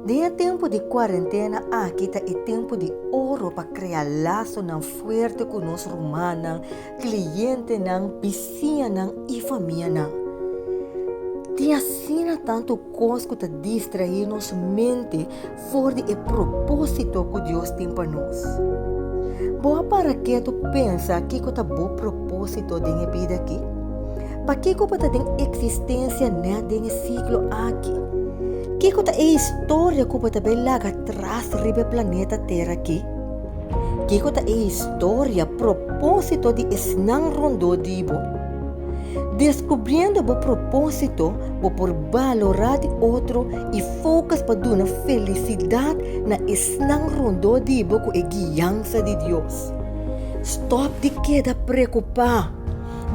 Den e tempu di kuarentena aki ta e tempu di oro pa krea lasonan fuerte ku nos rumannan, klientenan, bisiñanan i famianan. Tin asina tantu kos ku ta distraí nos mente for di e propósito ku Dios tin pa nos. Bo a para ketu pensa kiko ta bo propósito den e bida aki? Pakiko bo ta den eksistensia nèt den e siglo aki? Kiko ta e historia ku bo ta bai laga tras riba e planeta Tera aki? Kiko ta e historia, propósito di esnan rondó di bo? Deskubriendo bo propósito, bo por balorá di otro i focus pa duna felisidat na esnan rondó di bo ku e guiansa di Dios. Stòp di keda preokupá.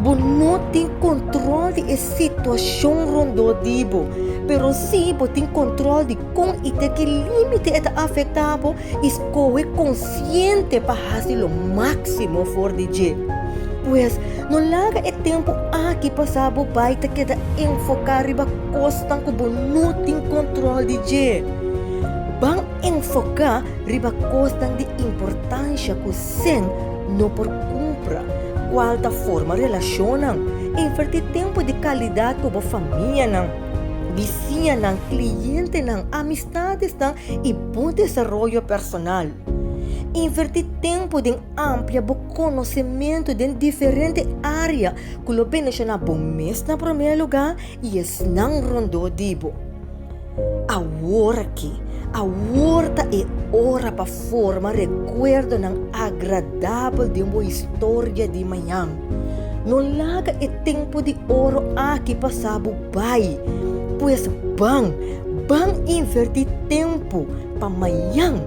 Bo no tin kontrol di e situashon rondó di bo, pero sí bo tin kontrol di kon i te ki límite e ta afektá bo i skohe konsiente pa hasi lo máksimo for di dje. Pues, no laga e tempu aki pasá bo bai ta keda enfoká riba kosnan ku bo no tin kontrol di dje. Ban enfoká riba kosnan di importansha ku sèn no por kumpra, kual ta forma relashonnan, invertí tempu di kalidat ku bo famianan, bisiñanan, klientenan, amistadesnan i bo desaroyo personal. Invertí tempu den Amplia bo konosementu den diferente área ku lo bendishoná bo mes na promé lugá i esnan rondó di bo. Awor aki, awor ta e ora pa forma rekuerdonan agradabel den bo historia di mañan. No laga e tempu di oro aki pasa bo bai. Pues ban, ban invertí tempu pa mañan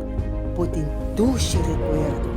bo tin dushi rekuerdo.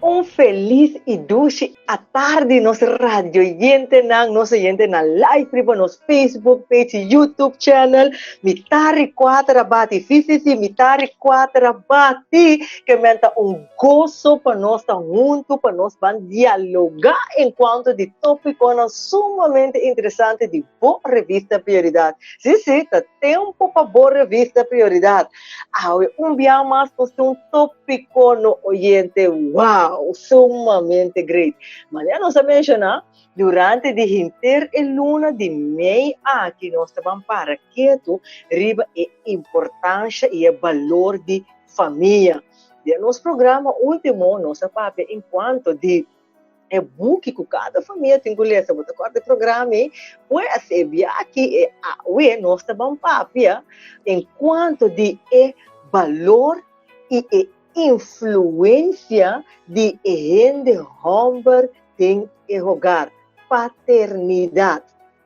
Un felis i dushi atardi nos radioyentenan, nos oyentenan live riba nos Facebook page, YouTube channel. Mitari kuater a bati, si si si, mitari kuater a bati, ke men ta un goso pa nos ta huntu, pa nos ban dialoga en kuanto di topikonan sumamente interesante di bo revista Prioridat. Si si, ta tempu pa bo revista Prioridat. Awe un bia mas nos tin un tópiko no oyente, wow, sumamente great. Manera nos a menshoná, durante di henter e luna di mei aki nos ta ban para ketu riba e importansha i e balor di famia. Den nos programa último nos a papia enkuanto di E buki ku kada famia tin ku lesa. Bo ta kòrda e programa ei? Pues e biaha e awe nos ta ban papia enkuanto di e balor i e influensia di e hende hòmber den e hogar, paternidat.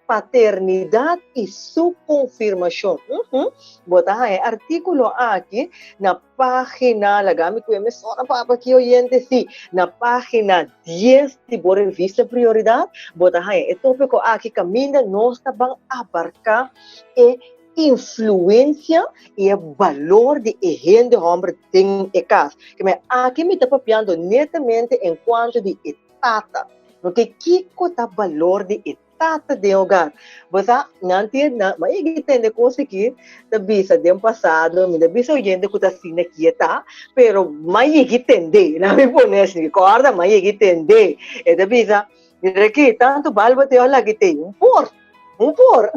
Paternidat i su konfirmashon. Uhum. Bo ta haña e artíkulo aki na página, laga mi ku e mesora papa aki oyente, sí, na página dies di bo revista Prioridat, bo ta haña e tópiko aki kaminda nos ta ban abarká e influensia i e balor di e hende hòmber den e kas. Keme aki mi ta papiando netamente enkuanto di e tata. Loke kiko ta balor di e tata den hogar? Bo sa, nan tin, nan, ma yegi tende kos aki ta bisa den pasado, mi ta bisa oyente ku ta asina ki e ta, pero ma yegi tende, laat mi pone asina, kòrda, ma yegi tende. E ta bisa, mira aki, tantu bal bo te òf laki te, un por, un por.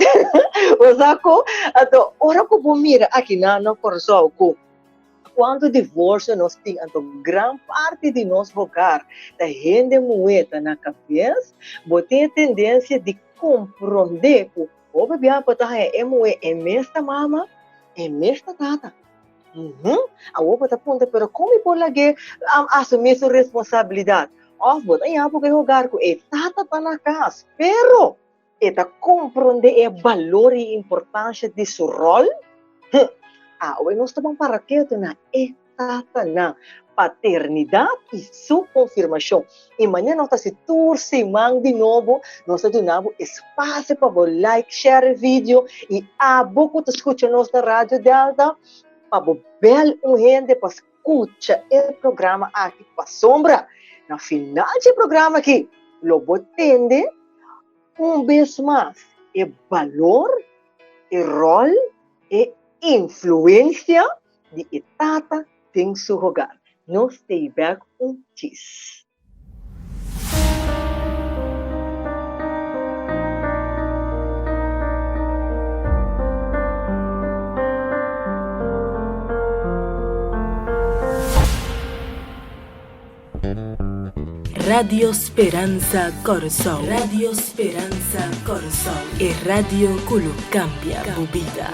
Bo sa ku, anto ora ku bo mira aki na na Kòrsou ku Cuanto divorcio nos tin anto gran parti di nos hogar ta hende muhe ta na cabes, bo tin e tendencia di compronde cu hopi bia bo ta haya e muhe e mes ta mama, e mes ta tata. Uhum, awor bo ta puntra pero con mi por lag'e asumi su responsabilidad? Of bo ta yapo cu e hogar cu e tata ta na cas, pero E ta komprondé e balor i importansha di su ròl? Huh! Awe nos ta ban para ketu na e tatanan. Paternidat i su konfirmashon. I manera nos ta hasi tur siman di nobo, nos ta duna bo espasio pa bo like, share e video i abo ku ta skucha nos na Radio Delta pa bo bèl un hende pa skucha e programa aki pasobra na final dje programa aki lo bo tende un bes mas e balor, e ròl, e influensia di e tata den su hogar. Nos stay back un chis. Radio Speransa Kòrsou Radio Speransa Kòrsou, e radio ku lo kambia bo bida.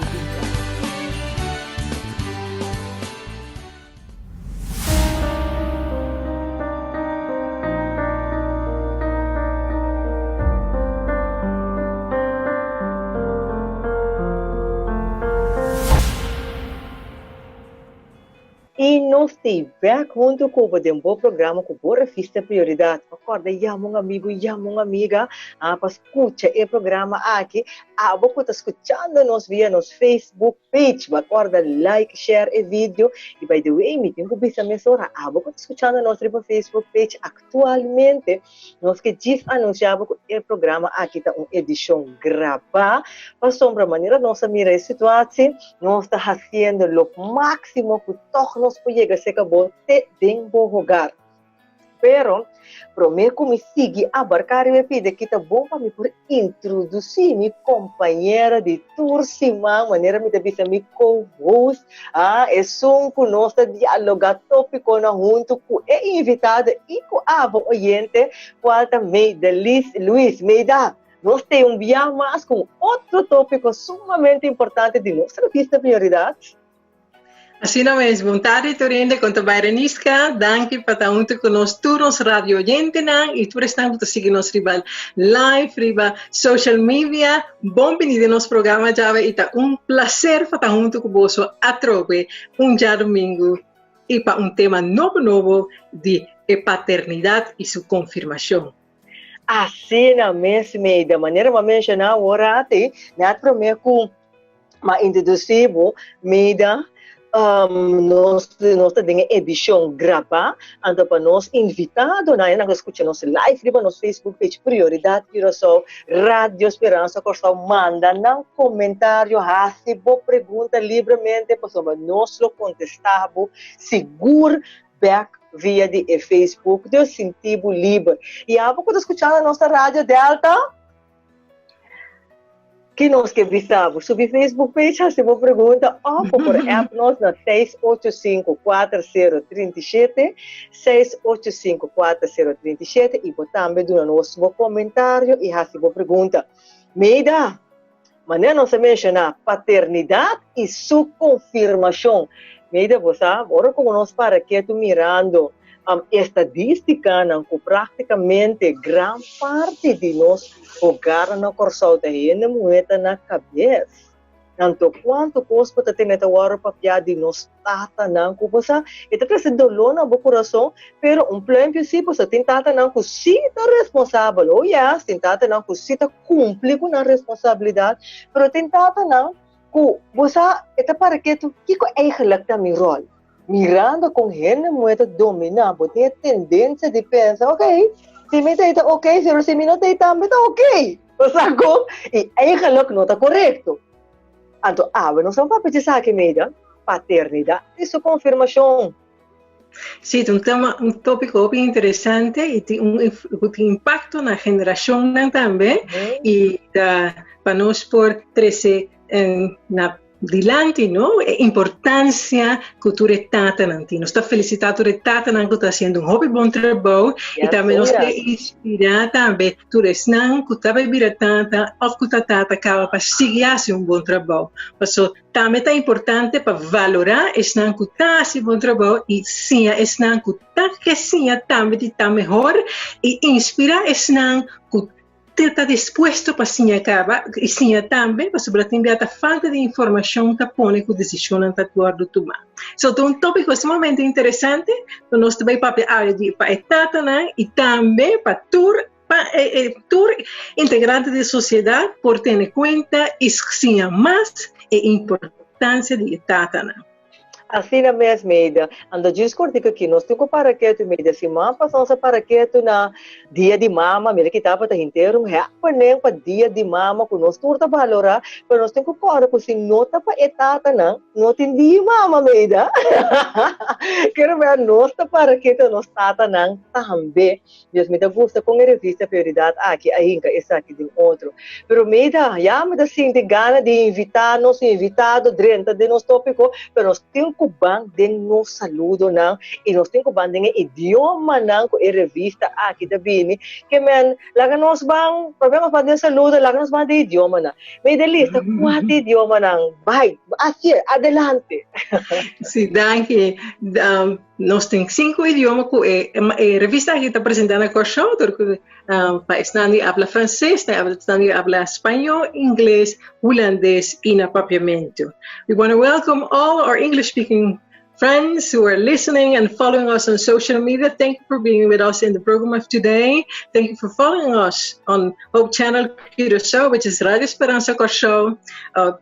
I nos t'ei bèk huntu ku bo den bo programa ku bo revista Prioridat. Pa kòrda yama un amigu, yama un amiga pa skucha e programa aki. Abo ku ta skuchando nos via nos Facebook page, bo a kòrda like, share e video. I by the way, mi tin ku bisa mesora, abo ku ta skuchando nos riba Facebook page aktualmente, Nos ke djis anunsiá bo ku e programa aki ta un edishon grabá, pasobra manera nos a mira e situasi, nos ta hasiendo lo máksimo ku tòg nos por yega serka bo te den bo hogar. Pero, promé ku mi sigui abarká riba e pida aki, ta bon pa mi por introdusí mi kompañera di tur siman, manera mi ta bisa mi co-host, ah, esun ku nos ta dialogá tópikonan huntu ku e invitado i ku abo oyente, kual ta Meidelis Luis. Meida, nos tin un bia mas ku un otro tópiko sumamente importante di nos revista Prioridat. Asina mes, bon tardi tur hende kon ta bai Reniska, danki pa ta huntu ku nos tur nos radio oyentenan i tur esnan ku ta sigui nos riba live riba social media. Bon bini den nos programa djawe i ta un placer pa ta huntu ku boso atrobe un djadumingu i pa un tema nobo nobo di e paternidat i su konfirmashon. Asina mes Meida, manera bo a menshoná awor ati, net promé ku m'a introdusí bo, Meida, nos nos ta den e edishon grabá, anto pa nos invitadonan nan ku skucha nos live riba nos Facebook page Prioridat Curaçao, Radio Speransa Kòrsou, manda nan komentario, hasi bo pregunta libremente pasobra nos lo kontestá bo sigur bek via di e Facebook. Dios sinti bo liber. I abo ku ta skuchando nos na Radio Delta, ki nos ke bisa bo? Subi Facebook page, hasi bo pregunta òf bo por app nos na 685 4037, 685 4037 i bo tambe duna nos bo komentario i hasi bo pregunta. Meida, Manera nos a menshoná, paternidat i su konfirmashon. Meida, bo sa, ora ku nos para ketu mirando estadístikanan ku práktikamente gran parti di nos hogarnan na Kòrsou ta hende muhé ta na kabes. Anto kuantu kos bo ta tene ta wòrdu papiá di nos tatanan ku bo sa e ta trese doló na bo kurason, pero un plèmpio si pasobra tin tatanan ku si ta responsabel, oh yes, tin tatanan ku si ta kumpli ku nan responsabilidat, pero tin tatanan ku bo sa e ta para ketu kiko eigenlik ta mi ròl? Mirando kon hende muhé ta dominá, bo tin e tendensia di pensa, ok, si mi ta ei ta ok, pero si mi no ta ei tambe ta ok. Bo sa kon? I eigenlik no ta korekto. Anto awe nos a papia di esaki, Meida, paternidat i su konfirmashon. Sí, ta un tema, un tópiko hopi interesante i tin un ku tin impakto na generashonnan tambe i ta pa nos por trese na Dilanti no e importancia cu tur e tatanan tin. Nos ta felicita tur e tatanan cu ta haciendo un hopi bon trabou y tambe nos ta inspira tambe tur esnan cu ta bay bira tata of cu ta tata caba pa sigui haci un bon trabou. Paso tambe ta importante pa valora esnan cu ta haci bon trabou y siña esnan cu ta ke siña tambe di ta mehor y inspira esnan cu. Ta dispuesto pa siña kaba i siña tambe, pasobra tin bia ta falta di informashon ta pone ku desishonnan ta wòrdu tumá. So ta un tópiko sumamente interesante ku nos ta bai papia awe di pa e tatanan i tambe pa tur pa e e tur integrante di sosiedat por tene kuenta i siña mas e importansia di e tatanan. Asina mes, Meida. Anto djis kortiku aki nos tin ku para ketu, Meida. Siman pasá nos a para ketu na Dia di Mama. Mira ki tabata henter un happening pa Dia di Mama ku nos tur ta balorá. Pero nos tin ku kòrda ku si no ta pa e tatanan, no tin Dia di Mama, Meida. Kere ber nos ta para ketu na nos tatanan tambe. Dios, mi ta gusta kon e revista Prioridad aki a hinka esaki den otro. Pero Meida, ya mi ta sinti gana di invitá nos invitado drenta den nos tópiko, pero nos tin ku ban den nos saludonan i nos tin ku ban den e idiomanan ku e revista aki ta bini. Ke men, laga nos ban, promé nos ban den saludo, laga nos ban den idiomanan. Meida lista kua ta idiomanan? Bai, asié, adelante. Sí, danki. Nos tin sinku idioma ku e e revista aki ta presentá na Kòrsou, dor ku pa esnan di abla franses, esnan di abla spañó, ingles, hulandes i na papiamentu. We wanna welcome all our English speaking friends who are listening and following us on social media. Thank you for being with us in the program of today. Thank you for following us on Hope Channel Curaçao, which is Radio Esperanza Kòrsou, uh,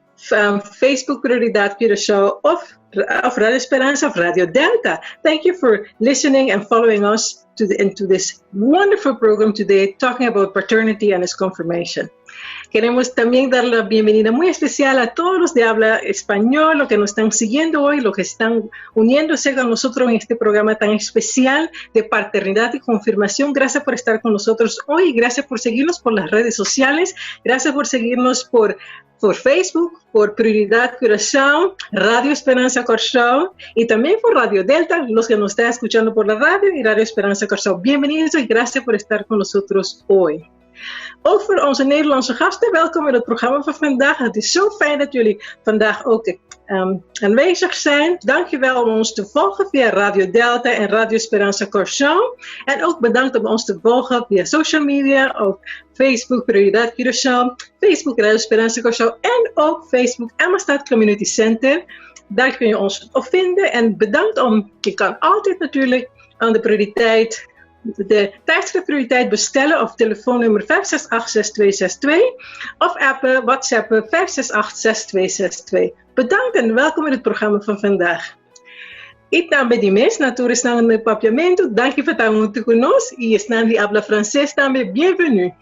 Facebook Prioridad Curaçao of, of Radio Esperanza of Radio Delta. Thank you for listening and following us to the, into this wonderful program today talking about paternity and its confirmation. Queremos también dar la bienvenida muy especial a todos los de habla español, los que nos están siguiendo hoy, los que están uniéndose con nosotros en este programa tan especial de paternidad y confirmación. Gracias por estar con nosotros hoy, gracias por seguirnos por las redes sociales, gracias por seguirnos por por Facebook, por Prioridad Curaçao, Radio Esperanza Kòrsou y también por Radio Delta, los que nos están escuchando por la radio y Radio Esperanza Kòrsou. Bienvenidos y gracias por estar con nosotros hoy. Ook voor onze Nederlandse gasten, welkom in het programma van vandaag. Het is zo fijn dat jullie vandaag ook aanwezig zijn. Dankjewel om ons te volgen via Radio Delta en Radio Esperanza Kòrsou. En ook bedankt om ons te volgen via social media, ook Facebook Prioridad Curaçao, Facebook Radio Esperanza Kòrsou en ook Facebook Emmastad Community Center. Daar kun je ons op vinden. En bedankt om, je kan altijd natuurlijk aan de prioriteit, de tijdschrift prioriteit bestellen op telefoonnummer 5686262 of appen, whatsappen 5686262. Bedankt en welkom in het programma van vandaag. I tambe di mes na tur esnan na Papiamentu, danki pa ta huntu ku nos i esnan di abla franses tambe, bienvenú!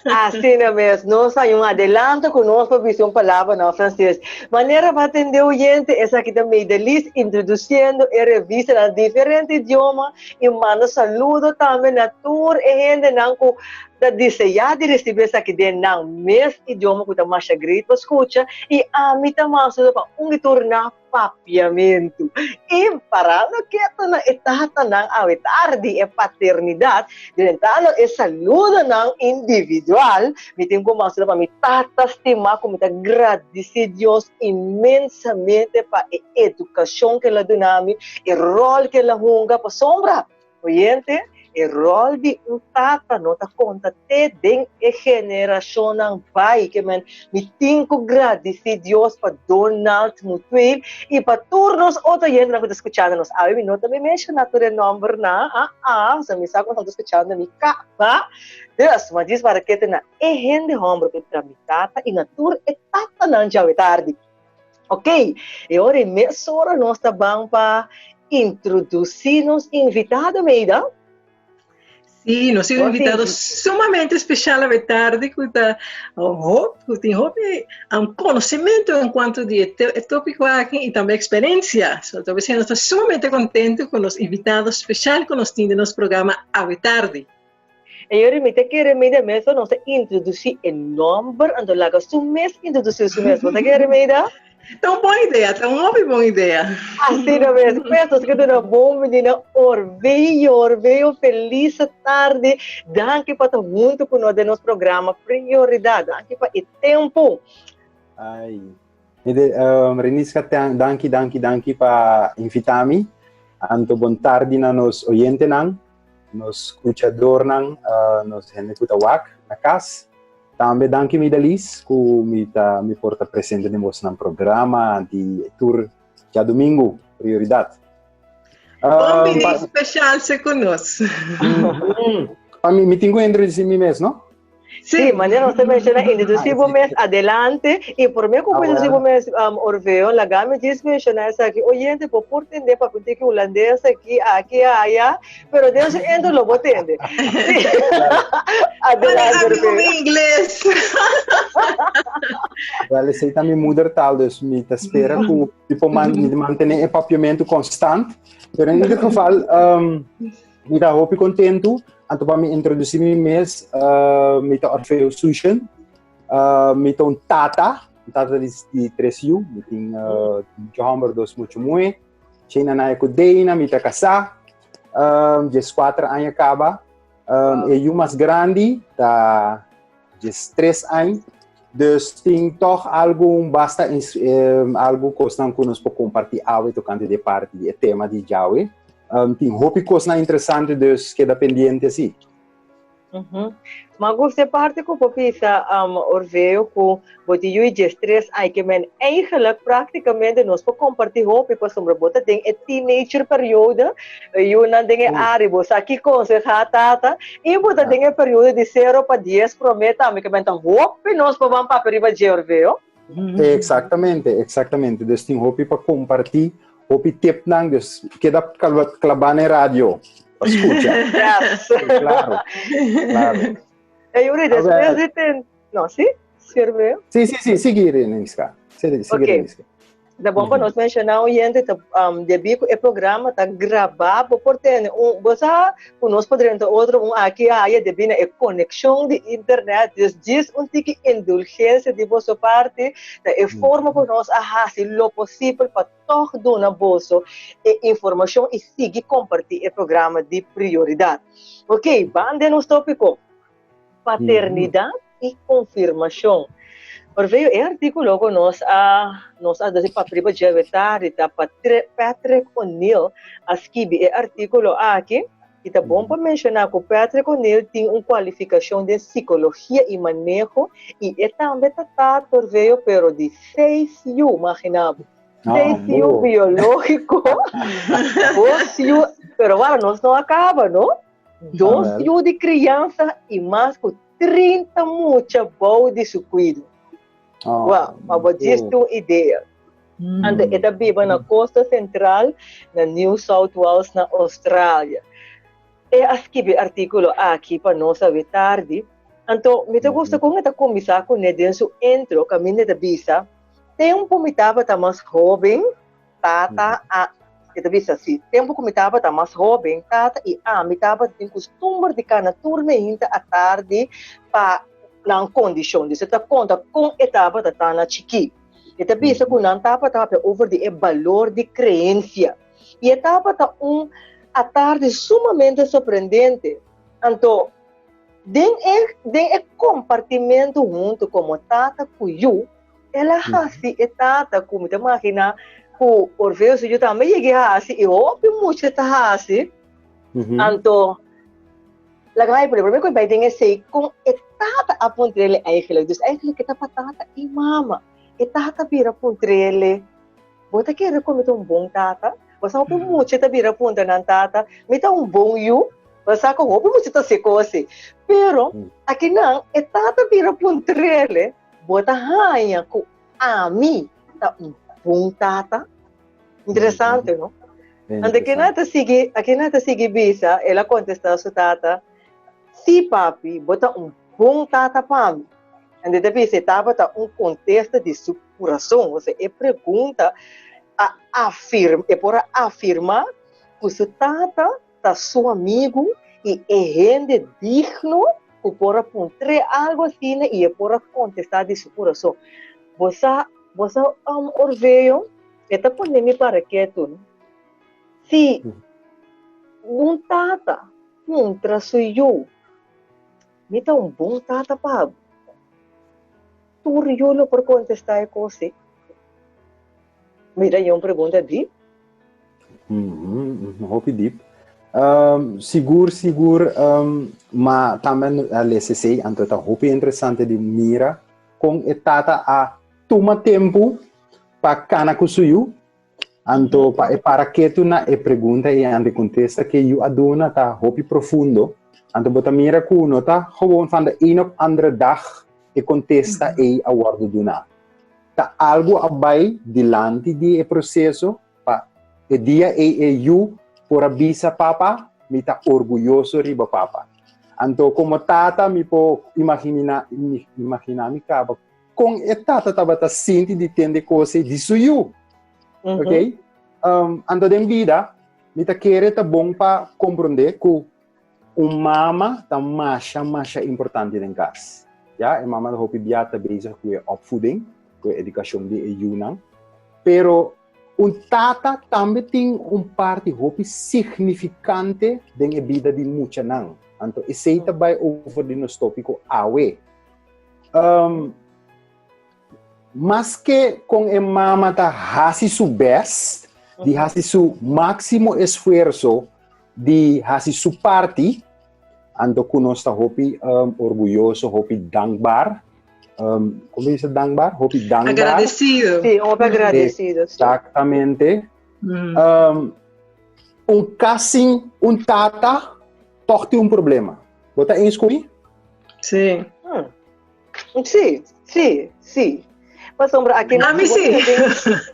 Asina mes, nos hay un adelanto ku nos por bisa un palabra na franses. Manera pa atende oyente, esaki ta Meidelis introdusiendo e revista na diferente idioma i manda saludo tambe na tur e hendenan ku ta deseá di risibí esaki den nan mes idioma ku ta masha great pa skucha i ami ta manda saludo pa un i tur na Papiamentu. I parando ketu na e tatanan awe tardi, e paternidat, drentando e saludonan individual, mi tin ku mostra pa mi tata stimá ku mi ta gradisí Dios inmensamente pa e edukashon ku el a duna mi, e ròl ku el a hunga, pasobra Oyente, e ròl di un tata no ta konta te den e generashonnan bai. Ke men, mi tin ku gradisí Dios pa Donald Mutueel i pa tur nos otro oyentenan ku ta skuchando nos. Awe mi no ta bin menshoná tur e nòmbernan, ah ah, pasobra mi sa ku nan ta skuchando mi kaba. Dus, mi a djis para kete na e hende hòmber ku ta mi tata i na tur e tatanan djawe tardi. Ok, e ora e mesora nos ta ban pa introducí nos invitado, Meida. Sí, nos un invitado sumamente especial awe tarde ku ta hop, ku tin hopi um, conocimiento en cuanto di e, e tópico aki y tambe experiencia. So, ta nos ta sumamente contento con nos invitado especial ku nos tin den nos programa awe tarde. E yori mi ta kere Meida mes nos ta introdusí e nòmber, anto laga su mes introdusí su mes. Bo ta kere Meida? Ta un bon idea, ta un hopi bon idea. Asina mes, pues nos ke duna bon bini na Orveo. Orveo, felis tardi. Danki pa ta huntu ku nos den nos programa Prioridat. Danki pa e tempu. Ai. Mire, um, Reniska, danki, danki, danki pa invitá mi. Anto bon tardi na nos oyentenan. Nos skuchadornan, nos hende ku ta wak. na kas. Tambe danki Midalis ku mi ta mi por ta presente den bosnan programa di tur djadumingu, Prioridat. Bon bini special se ku nos. Pa mi, mi tin ku introduci mi mes, no? Sí, manera nos ta menciona, introduci bo mes adelante. Y por me ku introduci bo mes, Orfeo, laga mi djis menciona esaki. Oyente, bo por tende papia un tiki hulandes aki, aki, aya, pero den su intro lo bo tende. Sí. Adelante, Amigo Orfeo. mi ingles. Wel, esei ta mi moedertaal, dus mi ta spera ku mi por man, mi mantene e papiamentu constant. Pero in ieder geval, mi ta hopi kontentu. Anto pa mi introduci mi mes, mi ta Orfeo Sushen. Mi ta un tata, un tata di, di tres yu. Mi tin mucho homber, dos mucho muhe. Shena Naya ku Deina, mi ta kasá. 14 aña kaba. E yu mas grandi ta 13 aña. Dus tin toch algun basta algu kosnan ku nos por kompartí awe tokante di e parti di e tema di djawe. Tin hopi kosnan interesante, dus keda pendiente si. Ma gusta e parti ku bo bisa, Orfeo, ku bo tin yu i 13 ai ke men eigenlijk praktikamente nos por kompartí hopi pasobra bo ta den e teenager periode, yunan den e área, bo sa ki konsehá tata, i bo ta den e periodo di sero pa dies promé tambe ke men ta hopi nos por ban papia riba dje, Orfeo. Exactamente, exactamente. Dus tin hopi pa kompartí, hopi tipnan, dus keda klabá na e radio pa skucha. Yes. Claro, claro. E Yuri, despues di ten... No, si? Sirve? Sí, sí, sí, sigui Reniska. Sigui, sigui Ok. Reniska. Ta bon pa nos menshoná oyente ta debí ku e programa ta grabá bo por tene un bo sa ku nos por drenta otro un aki aya debí na e konekshon di internet dus djis un tiki indulgensia di boso parti ta e forma ku nos a hasi lo posibel pa tòg duna boso e informashon i sigui kompartí e programa di Prioridat. Ok, ban den nos tópiko. Paternidat i konfirmashon. Por veo e artíkulo ku nos a nos a dasi papia riba dje awe tardi ta Patrick O'Neill a skibi e artíkulo aki i ta bon pa menshoná ku Patrick O'Neill tin un kualifikashon den sikologia i maneho i e tambe ta tata por veo pero di seis yu, magina bo, seis yu biológiko, dos yu, pero wara nos no a kaba no. Dos yu di kriansa i mas ku 30 mucha bou di su kuido. Wou, pa bo djis tin un idea. Anto e ta biba na kosta sentral na New South Wales na Australia. E a skibi e artíkulo aki pa nos awe tardi. Anto mi ta gusta kon e ta kuminsá kuné den su intro kaminda e ta bisa, Tempu mi tabata mas hóben, Tata a, e ta bisa si, tempu ku mi tabata mas hóben, tata i ami tabata tin kustumber di kana tur meinta atardi pa nan kondishon. Dus e ta konta kon e tabata ta na chikí. E ta bisa ku nan tabata papia over di e balor di kreensia. I e tabata un atardi sumamente sorprendente. Anto, den e den e kompartimentu huntu komo tata ku yu, El a hasi e tata ku mi ta imaginá ku Orfeo su yu tambe yega e hasi i hopi mucha ta hasi. Anto laga mi pone promé ku e bai den esei kon e tata a puntr'el eigenlijk. Dus eigenlijk e ta pa tata i mama. E tata bira puntr'el, bo ta kere ku mi ta un bon tata? Bo sa hopi mucha ta bira puntra nan tata, mi ta un bon yu? Bo sa ku hopi mucha ta hasi kos así. Pero akinan e tata bira puntr'el. Bo ta haña ku ami ta un bon tata? Interesante, no? Anto kina ta sigui, akina ta sigui bisa, el a kontestá su tata, Sí, papi, bo ta un bon tata pa mi. Anto e ta bisa e tabata un kontesta di su kurason, osea e pregunta a afirma, e por a afirmá ku su tata ta su amigu i e hende digno ku por a puntr'é algu asina i e por a kontestá di su kurason. Bo sa, bo sa, Orfeo, e ta pone mi para ketu, no? Si un tata puntra su yu, Mi ta un bon tata pa bo? Tur yu lo por kontestá e kos ei? Mira, i un pregunta dip. Hopi dip. Um, sigur, sigur, um, ma tambe a lesa esei, anto ta hopi interesante di mira kon e tata a tuma tempu pa kana ku su yu, anto pa e para ketu na e pregunta i ante kontesta ke yu a duna ta hopi profundo. Anto bo ta mira ku no ta gewoon van de een op andere dag e kontesta ei a wòrdu duna. Ta algu a bai dilanti di e proseso Pa e dia ei e yu por a bisa papa, Mi ta orguyoso riba papa. Anto komo tata mi por imaginá imaginá mi kaba kon e tata tabata sinti di tende kos ei di su yu. Ok? Um, anto den bida mi ta kere ta bon pa komprondé ku un mama ta masha masha importante den kas. Ya, e mama ta hopi bia ta bezig ku e opvoeding, ku e edukashon di e yunan. Pero un tata tambe tin un parti hopi signifikante den e bida di muchanan. Anto esei ta bai over di nos tópiko awe. Um, maske kon e mama ta hasi su best, di hasi su máksimo esfuerso di hasi su parti, anto ku nos ta hopi um, orguyoso, hopi dankbaar. Um, ¿Cómo dice dankbaar? Hopi dankbaar. Agradecido. Sí, hopi agradecido. Exactamente. Mm. Um, un kas sin un tata toch tin un problema. Bo ta eens ku mi? Sí. Sí. Pasobra aki A mi sí.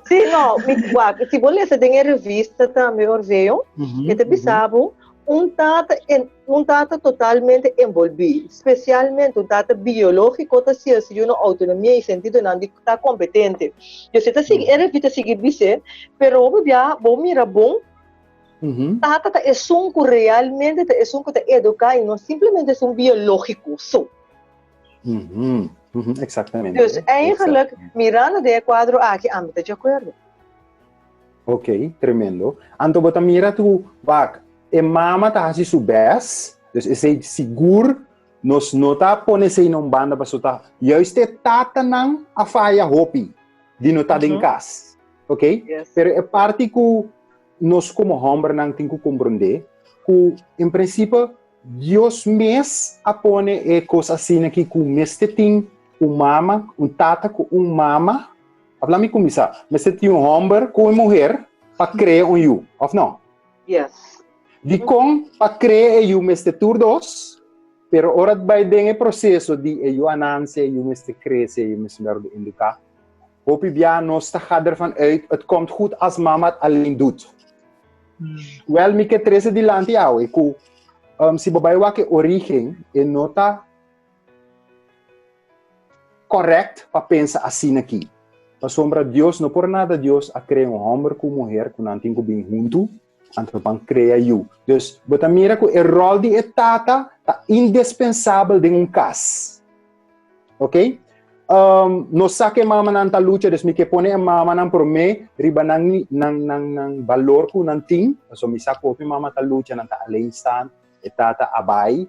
Sí, no, mi, wak, si bo lesa den e revista tambe, Orveo, e ta bisa bo, un tata en, un tata totalmente envolví, spesialmente un tata biológiko ta siña su yunan outonomia i sentidonan di ta kompetente. Dus e ta sigui, e revista sigui bis'é, pero hopi bia bo mira bon, tata ta esun ku realmente ta esun ku ta eduká i no simplemente esun biológiko so. Exactamente. Dus eigenlijk, mirando den e kuadro aki, ami ta di akuerdo. Ok, tremendo. Anto bo ta mira tu, wak, e mama ta hasi su best, dus esei sigur nos no ta pone esei na un banda paso ta juist e tatanan a faya hopi di no ta den kas. Ok? Yes. Pero e parti ku nos komo hòmbernan tin ku komprondé ku en prinsipio Dios mes a pone e kos asina aki ku mester tin un mama, un tata ku un mama. Of laat mi kuminsá. Mester tin un hòmber ku un muher pa krea un yu, òf no? Yes. Dikon pa krea e yu mester tur dos, pero ora bai den e proseso di e yu a nanse, e yu mester krese, e yu mester wòrdu eduká, hopi bia nos ta gaat ervan uit, het komt goed als mama het alleen doet. Wel, mi ke trese dilanti awe ku um, si bo bai wak e origen, e no ta correct pa pensa asina aki. Pasobra Dios no por nada Dios a crea un homber ku muher ku nan tin ku bin huntu, anto pan crea yu. Dus bo ta mira ku e rol di e tata ta indispensabel den un kas. Ok? Um, no sa ke mamanan ta lucha, dus mi ke pone e mamanan promé riba nan, nan, nan, nan balor ku nan tin. So mi sa ku hopi mama ta lucha, nan ta alleenstaand, e tata a bai,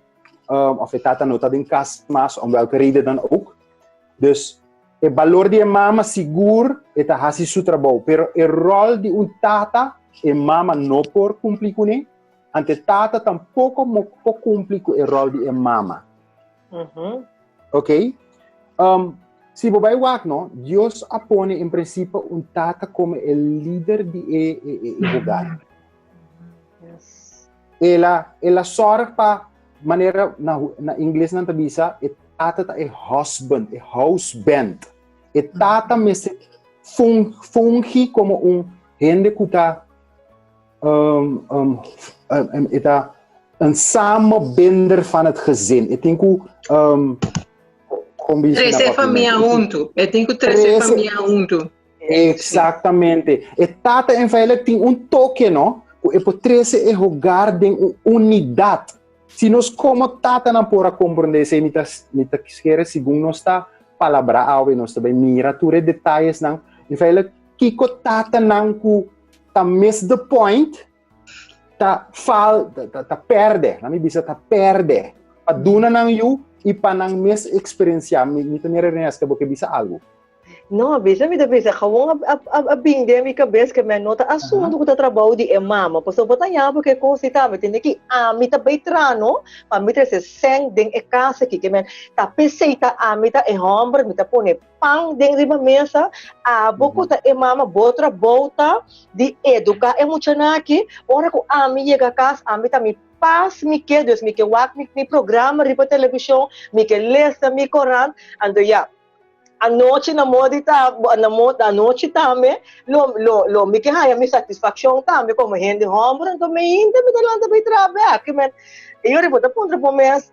um, of e tata no ta den kas mas, om welke reden dan ook. Dus e balor di e mama sigur e ta hasi su trabou, pero e rol di un tata e mama no por kumpli kuné, ante tata tampoko mo por kumpli ku e rol di e mama. Ok? Um, si bo bai wak, no, Dios a pone en principio un tata como e líder di e, e, e, e hogar. Yes. Ela, ela zorg pa manera na, na inglês nan ta bisa, e tata ta e husband, e houseband. E tata mester fun, fungi como un hende ku ta um, um, um, e ta een samenbinder van het gezin. E tin ku um, kon bisa na Trese famia papiamento? huntu. E tin ku trese Trese- famia huntu. Exactamente. E tata en feitelijk tin un toque, no? Ku e por trese e hogar den un unidad. Si nos como tatanan por a comprende esei, mi ta, mi ta kere segun nos ta palabra awe, nos ta bai mira tur e detayesnan. En feitelijk, kiko tatanan ku ta miss the point, ta fal, ta, ta, ta perde, laat mi bisa ta perde. Pa duna nan yu i pa nan mes experiencia. Mi, mi ta mira Reneska, bo ke bisa algo. No, bisa mi ta bisa, gewoon a bin den mi kabes ke men no ta asuntu ku ta trabou di e mama. Pasobra bo ta yama ku e kos di tambe, tende ki ami ta bai tra no, pa mi trese sèn den e kas aki. Ke men ta p'esei ta ami ta e hòmber, mi ta pone pan den riba mesa, abo ku ta e mama bo trabou ta di eduká e muchanan aki, ora ku ami yega kas, ami ta mi pas mi ke, dus mi ke wak mi programa riba televishon, mi ke lesa mi korant, anto ya. Anochi na modi ta na mo anochi tambe lo lo lo mi ke haña mi satisfakshon tambe komo hende hòmber anto mi hinta mi ta lanta bai traha bèk ke men e yori bo ta puntra bo mes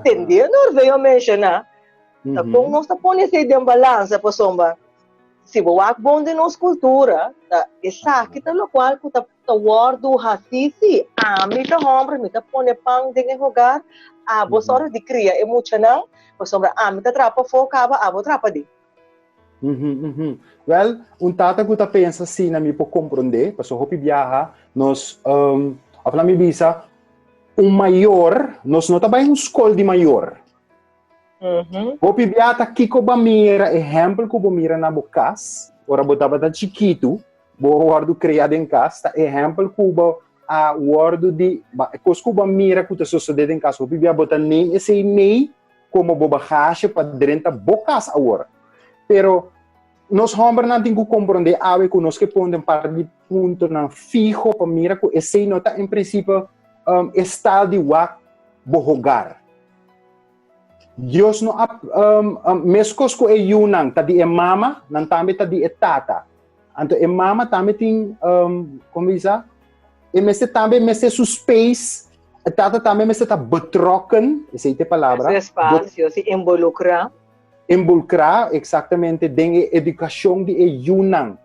tende Norvey a menshoná ta kon nos ta pone esei den balansa pasobra si bo wak bon den nos kultura ta esaki ta lokual ku ta ta wòrdu hasí sí ami ta hòmber mi ta pone pan den e hogar abo sòru di kria e muchanan Pasobra ami ta traha pafó kaba, abo traha paden. Wèl, un tata ku ta pensa asina mi por komprondé, pasobra hopi biaha nos, òf laat mi bisa, un mayor, nos no ta bai un skol di mayor. Hopi biaha ta kiko bo a mira, ehèmpel ku bo mira na bo kas, ora bo tabata chikitu, bo a wòrdu kria den kas, ta ehèmpel ku bo a wòrdu di ba e kos ku bo a mira ku ta sosodé den kas hopi bia bo ta neem esei mee komo bo bagashe pa drenta bo kas awor. Pero nos hòmbernan tin ku komprondé awe ku nos ke pon den par di puntonan fiho pa mira ku esei no ta en prinsipio e stal di wak bo hogar. Dios no a meskos ku e yunan ta di e mama, nan tambe ta di e tata. Anto e mama tambe tin, um, kon bisa? E mester tambe mester su space, e tata tambe mester ta betrokken, esei te palabra. Su espacio, si involucra. Involucra, exactamente, den e educacion di e yunan.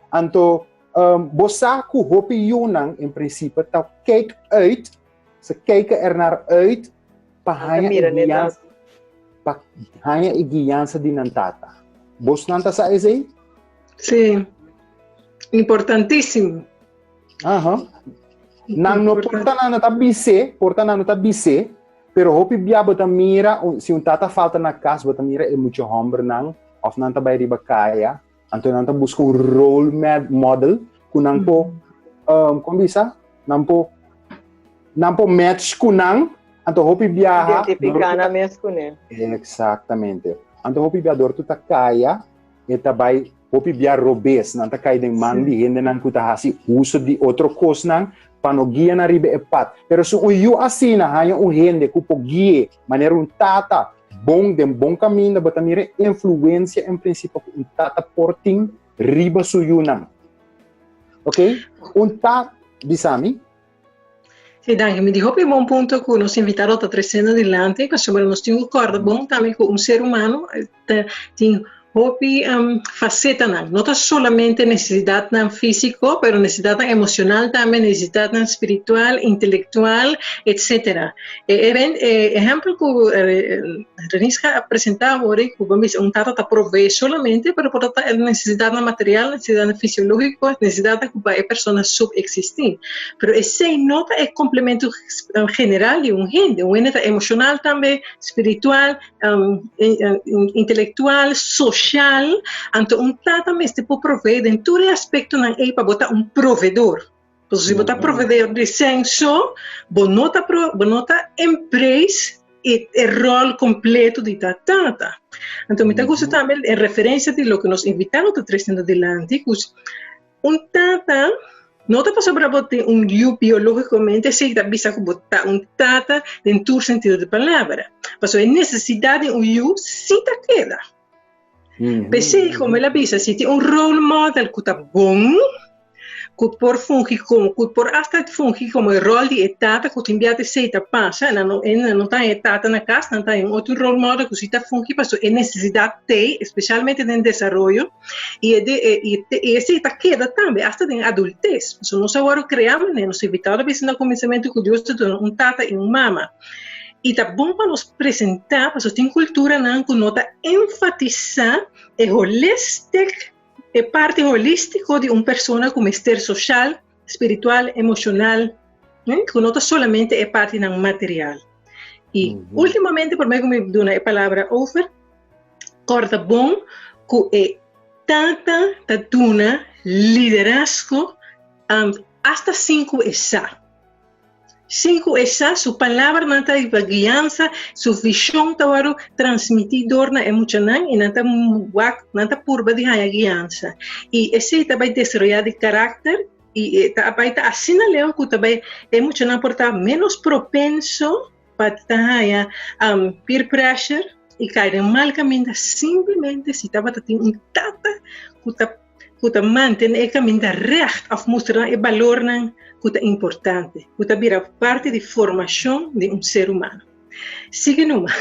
Anto, um, bo sa ku hopi yunan, in principe, ta kijk uit, ze kijken er naar uit pa haña e guiansa, pa haña e guiansa di nan tata. Bosnan ta sa esei? Sí, importantísimo. Aha. Nan no porta nan no ta bisé, porta nan no ta bisé, pero hopi bia bo ta mira, si un tata falta na kas, bo ta mira e mucha hombernan, of nan ta bai riba kaya, anto nan ta buska un role model ku nan po, um, kon bisa? Nan po, nan po match ku nan, anto hopi biaha. Identifiká nan mes kuné. Exactamente. Anto hopi bia dor tu ta kaya, e ta bai hopi bia robes, nan ta kai den man di hendenan ku ta hasi uso di otro kosnan pa no guia nan riba e pad. Pero si un yu asina haña un hende ku por gui'é manera un tata bon den bon kaminda, bo ta mira e influensia en prinsipio ku un tata por tin riba su yunan. Ok? Un ta bisa mi. Sí, danki. Mi di hopi bon punto ku nos invitado ta tresiendo dilanti, pasobra nos tin ku kòrda bon tambe ku un ser humano ta tin hopi um, facetanan. No ta solamente nesesidatnan físiko, pero nesesidatnan emocional tambe, nesesidatnan spiritual, intelectual, etcétera. E, e, e ehempel ku Reniska a presentá awor ku bo bisa un tata ta provee solamente, pero por ta nesesidatnan material, nesesidatnan fisiológiko, nesesidatnan ku pa e persona subeksistí. Pero esei no ta e komplemento general di un hende. Un hende ta emoshonal tambe, spiritual, intelektual, sosial. Anto un tata mester por provee den tur e aspektonan ei pa bo ta un provedor. Pasobra si bo ta provedor di sèn so, bo no ta pro, bo no ta embrace e, e rol completo di ta tata. Anto mi ta gusta tambe en referencia di loke nos invitado ta treciendo dilanti, ku un tata no ta pasobra bo tin un yu biológicamente, esei ta bisa ku bo ta un tata den tur sentido di palabra. Pasobra e necesidad di un yu sí ta keda. P'esei, como el a bisa, si tin un role model ku ta bon, ku por fungi como, ku por hasta fungi como e rol di e tata, ku tin bia esei ta pasa, nan no, nan no ta e tata na kas, nan ta un otro role model ku si ta fungi pasobra e nesesidat t'ei, espesialmente den desaroyo, i e de i e esei ta keda tambe hasta den adultes. Pasobra nos a wòrdu kreá manera nos invitado a bisa na kuminsamentu ku Dios ta duna un tata i un mama. I ta bon pa nos presentá, pasobra tin kulturanan ku no ta enfatisá e holistic E parti holístiko di un persona ku mester soshal, spiritual, emoshonal, ku no ta solamente e partinan material. I últimamente, promé ku mi duna e palabra over, kòrda bon ku e tata ta duna liderazgo hasta sin ku e sa. Sin ku e sa, su palabranan ta riba guiansa, su vishon ta wòrdu transmití dor na e muchanan i nan ta wak, nan ta purba di haña guiansa. I esei ta bai desaroyá di karakter i e ta bai ta asina leu ku ta bai e muchanan por ta ménos propenso pa ta haña peer pressure i kai den mal kaminda simplemente si tabata tin un tata ku ta ku ta mantene e kaminda règt òf mustra nan e balornan ku ta importante, ku ta bira parti di formashon di un ser humano. Sigui numa.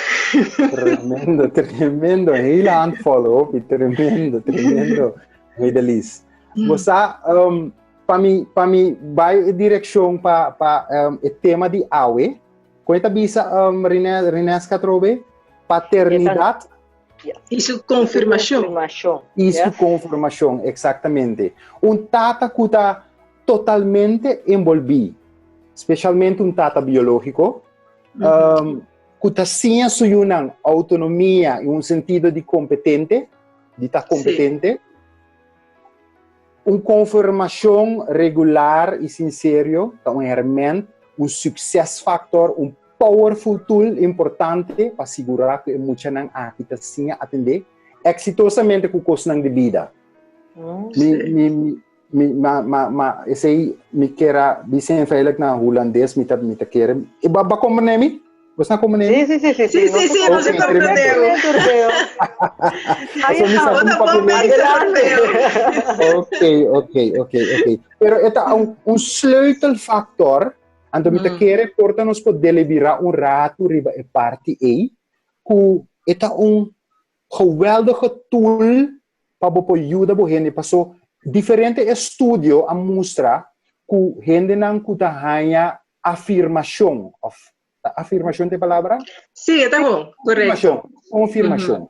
Tremendo, tremendo. Hele handvol, hopi. Tremendo, tremendo. Medelis. Bo sa, um, pa mi, pa mi bai e direkshon pa, pa um, e tema di awe, kon ta bisa um, Rine, Rinesca trobe? Paternidad Y su confirmacion. Y su confirmacion, exactamente. Un tata ku ta totalmente envolví, specialmente un tata biológico, um, ku ta siña su yunan autonomia y un sentido di competente, di ta competente. Un confirmacion regular y sincero ta un herment, un succesfactor, un powerful tool importante pa sigurá ku e muchanan aki ta siña atendé eksitosamente ku kosnan di bida. Mi, mi, mi, ma, ma, ma, esei mi kera bisa feitelijk na Hulandes, mi ta, mi ta kere. E ba, ba comprende mi? Bos na comprende mi? Sí, sí, sí, sí. Sí, sí, sí, nos Ok, comprendemos. Ay, Pasobra mi sa Bota ku bom papiamento. bisa Orfeo. Ok, ok, ok, ok. Pero e ta un, un sleutelfactor. Anto mi ta kere por ta nos por deliberá un ratu riba e parti ei, ku e ta un geweldige tool pa bo por yuda bo hende. Paso diferente estudio a mustra ku hendenan ku ta haña afirmashon, òf ta afirmashon ta e palabra? Sí, e ta bon, korekto. Konfirmashon, konfirmashon.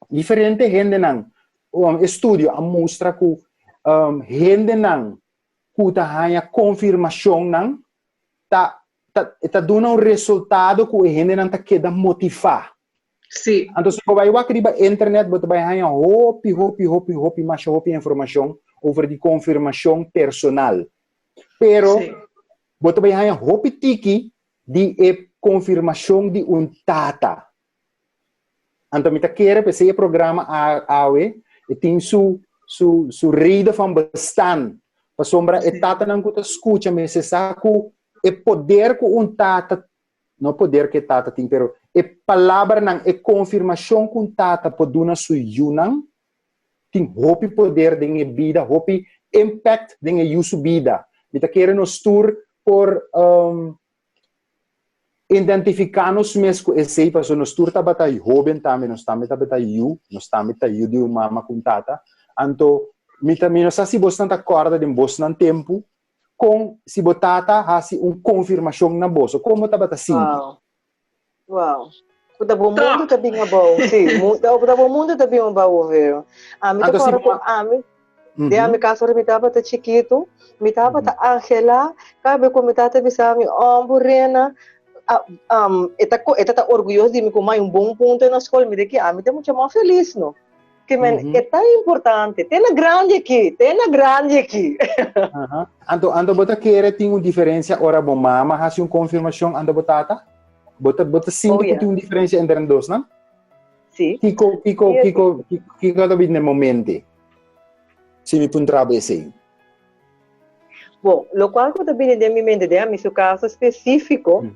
Diferente hendenan, estudio a mustra ku hendenan ku ta haña konfirmashonnan ta ta ta duna un resultado ku e hendenan ta keda motivá. Sí. Anto si bo bai wak riba internet bo ta bai haña hopi hopi hopi hopi masha hopi informashon over di konfirmashon personal. Pero Sí. bo ta bai haña hopi tiki di e konfirmashon di un tata. Anto mi ta kere p'esei e programa awe e tin su su su reden van bestaan. Pasobra e tatanan ku ta skucha mester sa ku e poder ku un tata, no poder ku e tata tin, pero e palabranan, e konfirmashon ku un tata por duna su yunan tin hopi poder den e bida, hopi impact den e yu su bida. Mi ta kere nos tur por Identifiká nos mes ku esei pasobra nos tur tabata hóben tambe, nos tambe tabata yu, nos tambe ta yu di un mama ku un tata. Anto mi ta mi no sa si bosnan ta kòrda den bosnan tempu kon si bo tata hasi un konfirmashon na boso, kon bo tabata sinti? Wow. Wow. Ku ta bo mundu ta bin abou, si. Ku ta bo mundu ta bin abou, Vero. Ami ta Anto si kòrda bo ku ami Den ami cas ora mi tabata chikitu, mi tabata anhela cada bes cu mi tata bisa mi, oh bo Rena, e ta e ta orguyoso di mi cu mi un bon punto na scol, mi di ki ami ta mucha mas feliz no. Ke men e ta importante, te na grandi aki, te na grandi aki. Anto anto bo ta kere tin un diferencia ora bo mama haci un confirmacion anto bo tata? Bo ta bo ta sinti cu tin un diferencia entre nan dos nan? Si. Kiko kiko kiko kiko ta bini na momente? Si mi puntra bo esei. Bon, lokual ku ta bini den mi mente den ami su kaso spesífiko,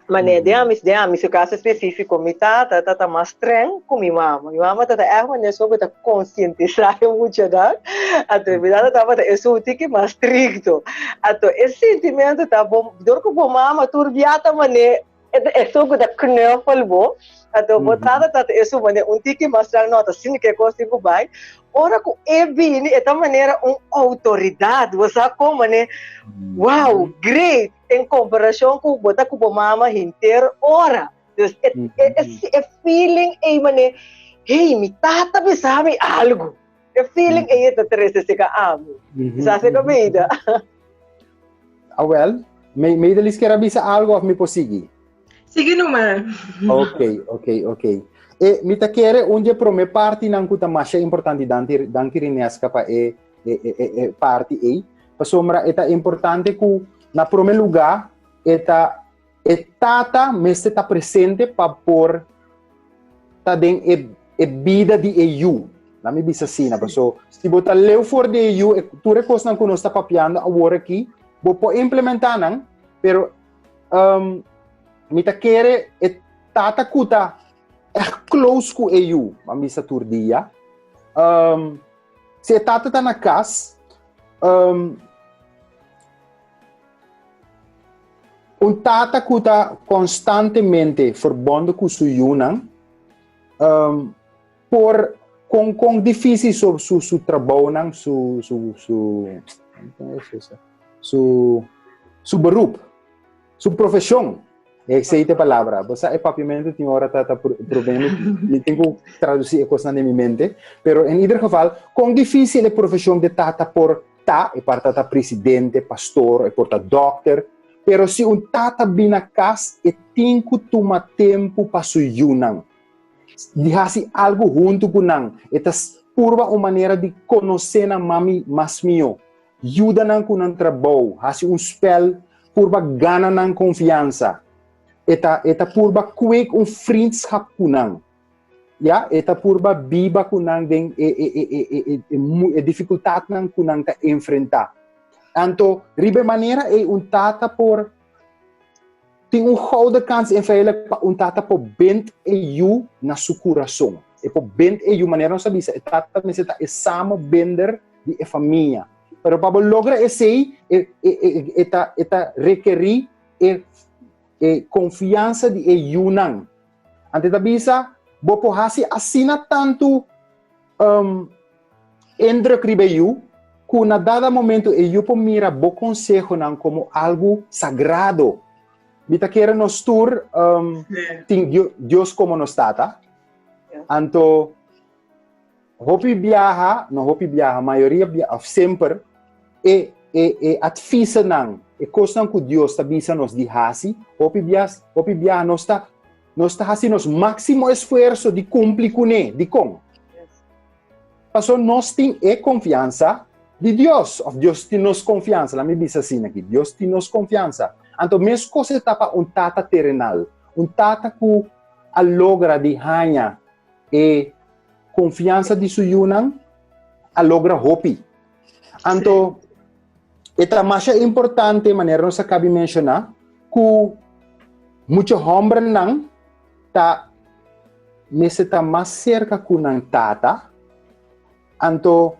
manera den ami den ami su kaso spesífiko, mi tata ta mas strèng ku mi mama. Mi mama ta ta ègt manera esun ku ta konsientisá e muchanan, anto mi tata tabata esun un tiki mas strikto. Anto e sintimentu ta bo dor ku bo mama tur bia ta manera Esun ku ta knuffel bo, anto bo tata ta esun manera un tiki mas strang, no, ta asina ke kos tin ku bai. Ora ku e bini e ta manera un outoridat, bo sa kon manera, wow, great, en komparashon ku bo ta ku bo mama henter ora. Dus e e feeling ei manera, hey, mi tata bisa mi algu. E feeling ei e ta trese seka ami. Sa seka bida. Awel, me Meidelis kier a bisa algo of mi por sigui? Sigui numa. Ok, ok, ok. E mi ta kere un di e promé partinan ku ta masha importante, danki, danki Rineska pa e, e, e, e, e parti ei, pasobra e ta importante ku na promé lugá e ta e tata mester ta presente pa por ta den e, e bida di e yu. Laat mi bisa asina, paso si bo ta leu for di e yu, e, tur e kosnan ku nos ta papiando awor aki, bo por implementá nan, pero um, mi ta kere e tata ku ta echt close ku e yu, ban bisa tur dia. Um, si e tata ta na kas, um, un tata ku ta konstantemente verbonden ku su yunan, um, por kon kon difícil su su su trabounan, su su su su su beroep, su profeshon. Esei ta e palabra. Bo sa e papiamento tin ora ta ta problema. Mi tin ku traducí e kosnan den mi mente. Pero in ieder geval, kon difícil e profeshon de tata por ta, e por ta presidente, pastor, e por ta dokter, pero si un tata bin na kas, e tin ku tuma tempu pa su yunan. Di hasi algu huntu ku nan. E ta purba un manera di konosé nan mami mas mihó. Yuda nan ku nan trabou, hasi un spèl, purba gana nan konfiansa. E ta e ta purba kweek un vriendschap ku nan. Ya, e ta purba biba ku nan den e e e e e e e difikultatnan ku nan ta enfrentá. Anto riba e manera ei un tata por tin un gouden kans en feitelijk pa un tata por bent e yu na su kurason. E por bent e yu, manera nos a bisa, e tata mester ta e samenbinder di e famia. Pero pa bo logra esei, e, e, e, e, ta, e ta rekerí e, e konfiansa di e yunan. Ante ta bisa, bo por hasi asina tantu um, indruk riba e yu, ku na dada momento e yu por mira bo konsehonan komo algu sagrado. Mi ta kere nos tur um, tin Dios komo nos tata. Anto, Hopi biaha, no hopi biaha, mayoria biaha, of semper, e, e, e adviezennan, e kosnan ku Dios ta bisa nos di hasi, hopi bias, hopi biaha nos ta, nos ta hasi nos máksimo esfuerso di kumpli kuné. Dikon? Paso nos tin e konfiansa di Dios, of Dios tin nos konfiansa, laat mi bisa asina aki, Dios tin nos konfiansa. Anto meskos e ta pa un tata terenal, un tata ku a logra di haña e konfiansa di su yunan a logra hopi. Anto, e ta masha importante, manera nos a kabi menshoná, ku mucha hòmbernan ta mester ta mas serka ku nan tata. Anto,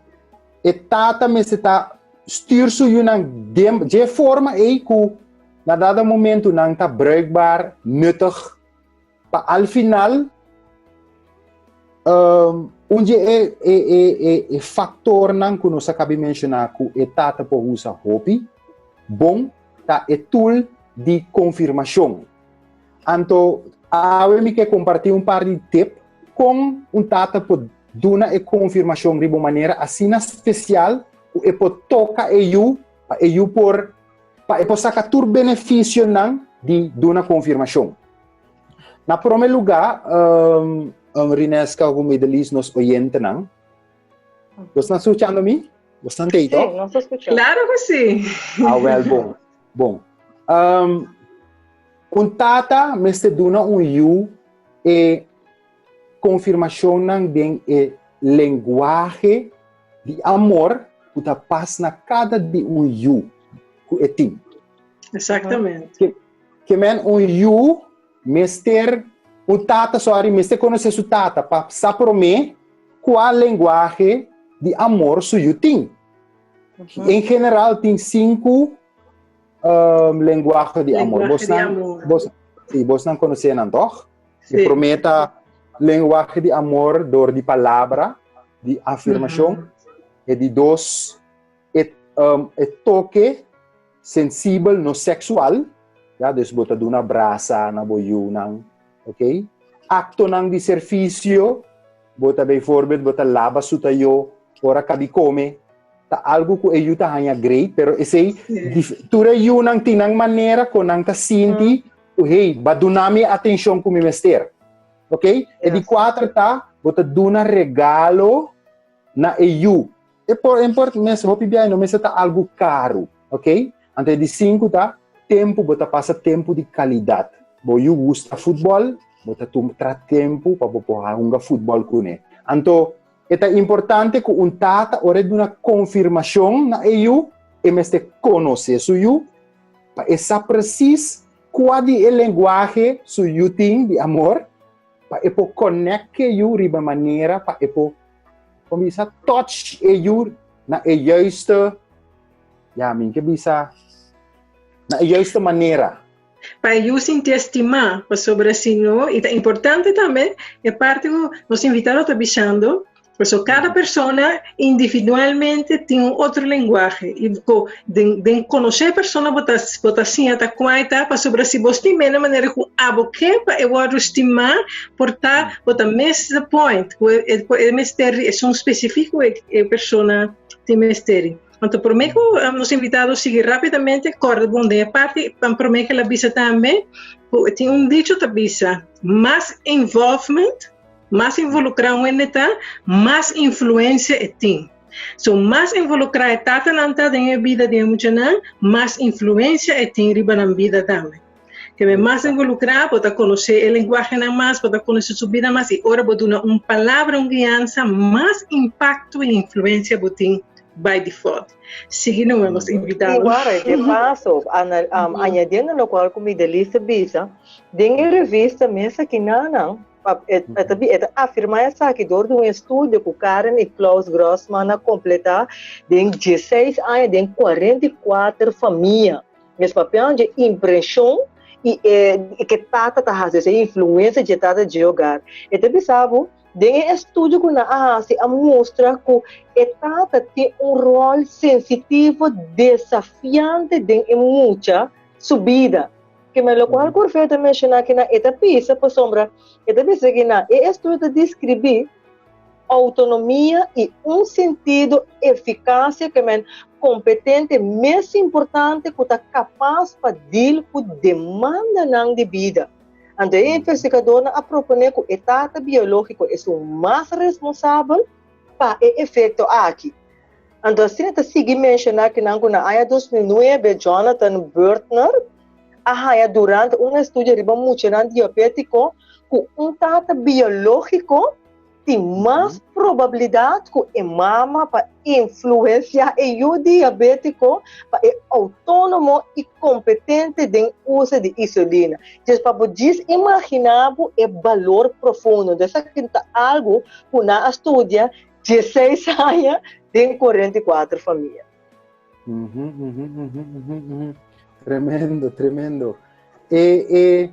e tata mester ta stuur su yunan den dje forma ei ku na dado momento nan ta bruikbaar, nuttig, Pa al final, um, un di e, e, e, e, e factornan ku nos a kabi menshoná ku e tata por usa hopi, bon, ta e tool di konfirmashon. Anto, awe mi ke kompartí un par di tip kon un tata por duna e konfirmashon riba un manera asina spesial ku e por toka e yu, pa e yu por pa e por saka tur benefisionan di duna konfirmashon. Na prome lugá, um, um, Rineska ku Medelis, nos oyentenan. Bos nan skuchando mi? Bos nan tei, Sí, nos ta skuchando. Claro ku sí. Ah, wel, bon. Bon. Um, un tata mester duna un yu e konfirmashonnan den e lenguahe di amor ku ta pas na kada di un yu ku e tin. Exactamente. Ke, ke men un yu mester, un tata, sorry, mester konosé su tata pa sa promé kua lenguahe di amor su yu tin. En general tin sinku um, lenguahe di amor. Lenguahe di Bosnan, amor. bos, sí, bosnan konosé nan toch? Sí. E promé ta lenguahe di amor dor di palabra, di afirmashon. E di dos, e, um, e toke sensibel, no seksual. Ja, dus bo ta duna brasa na bo yunan, ok? Aktonan di servisio, bo ta bijvoorbeeld, bo ta laba su tayo ora kabi kome. Ta algu ku e yu ta haña great, pero esei, dif-, tur e yunan tin nan manera kon nan ta sinti, ku hey, ba duna mi atenshon ku mi mester. Ok? E di 4 ta, bo ta duna regalo na e yu. E por import mes hopi biaha no mester ta algu karu, ok? Anto e di 5 ta, tempu, bo ta pasa tempu di kalidat. Bo yu gusta futbòl, bo ta tum tra tempu pa bo por hunga futbòl kuné. Anto e ta importante ku un tata ora e duna konfirmashon na e yu, e mester konosé su yu pa e sa presis kua di e lenguahe su yu tin di amor, pa e por connect ke yu riba manera pa e por kon bisa touch e yu na e juiste ya mi ke bisa na e juiste manera. Pa e yu sinti estimá, pasobra si no, i ta importante tambe e parti ku nos invitado ta bisando, Paso cada persona individualmente tin un otro lenguaje y ko den den conoce persona bo ta bo ta siña ta cua e ta pasobra si bo stim'é na manera cu abo ke pa e wordo stima por ta bo ta miss the point cu e e mester di esun specifico e e persona tin mester di. Anto prome cu nos invitado sigui rapidamente corda bon den e parti pan prome ke el a bisa tambe cu tin un dicho ta bisa mas involvement Mas involukrá un hende ta, mas influensia e tin. So, mas involukrá e tatanan ta den e bida di e muchanan, mas influensia e tin riba nan bida tambe. Ke men mas involukrá, bo ta konosé e lenguahenan mas, bo ta konosé su bida mas i ora bo duna un palabra, un guiansa, mas impakto i influensia bo tin by default. Sigui numa nos invitado. Igual, de paso, añadiendo lokual ku Midelis ta bisa, den e revista mes akinanan, E ta afirmá esaki dor di un estudio ku Karen i Klaus Grossmann a kompletá den diesseis aña den 44 famia. Mes papiando dje impreshon i e ke tata ta hasi, e influensia dje tata dje hogar. E ta bisa bo, den e estudio ku nan a hasi a mustra ku e tata tin un ròl sensitivo desafiante den e mucha su bida. Ke men lokual ku Orfeo ta menshoná kinan e ta bisa pasobra e ta bisa kinan e estudio ta deskribí outonomia i un sentido efikasia ke men kompetente mes importante ku ta kapas pa deal ku demandanan di bida. Anto e investigadornan a proponé ku e tata biológiko esun mas responsabel pa e efekto aki. Anto asina ta sigui menshoná kinan ku na aña 2009 Jonathan Burtner a haña durante un estudio riba muchanan diabétiko ku un tata biológiko tin mas probabilidat ku e mama pa influensiá e yu diabétiko pa e outónomo i kompetente den uso di insulina. Djes pa bo djis imaginá bo e balor profundo. Esaki ta algu ku nan a studia 16 aña den 44 famia. Tremendo, tremendo. E, e,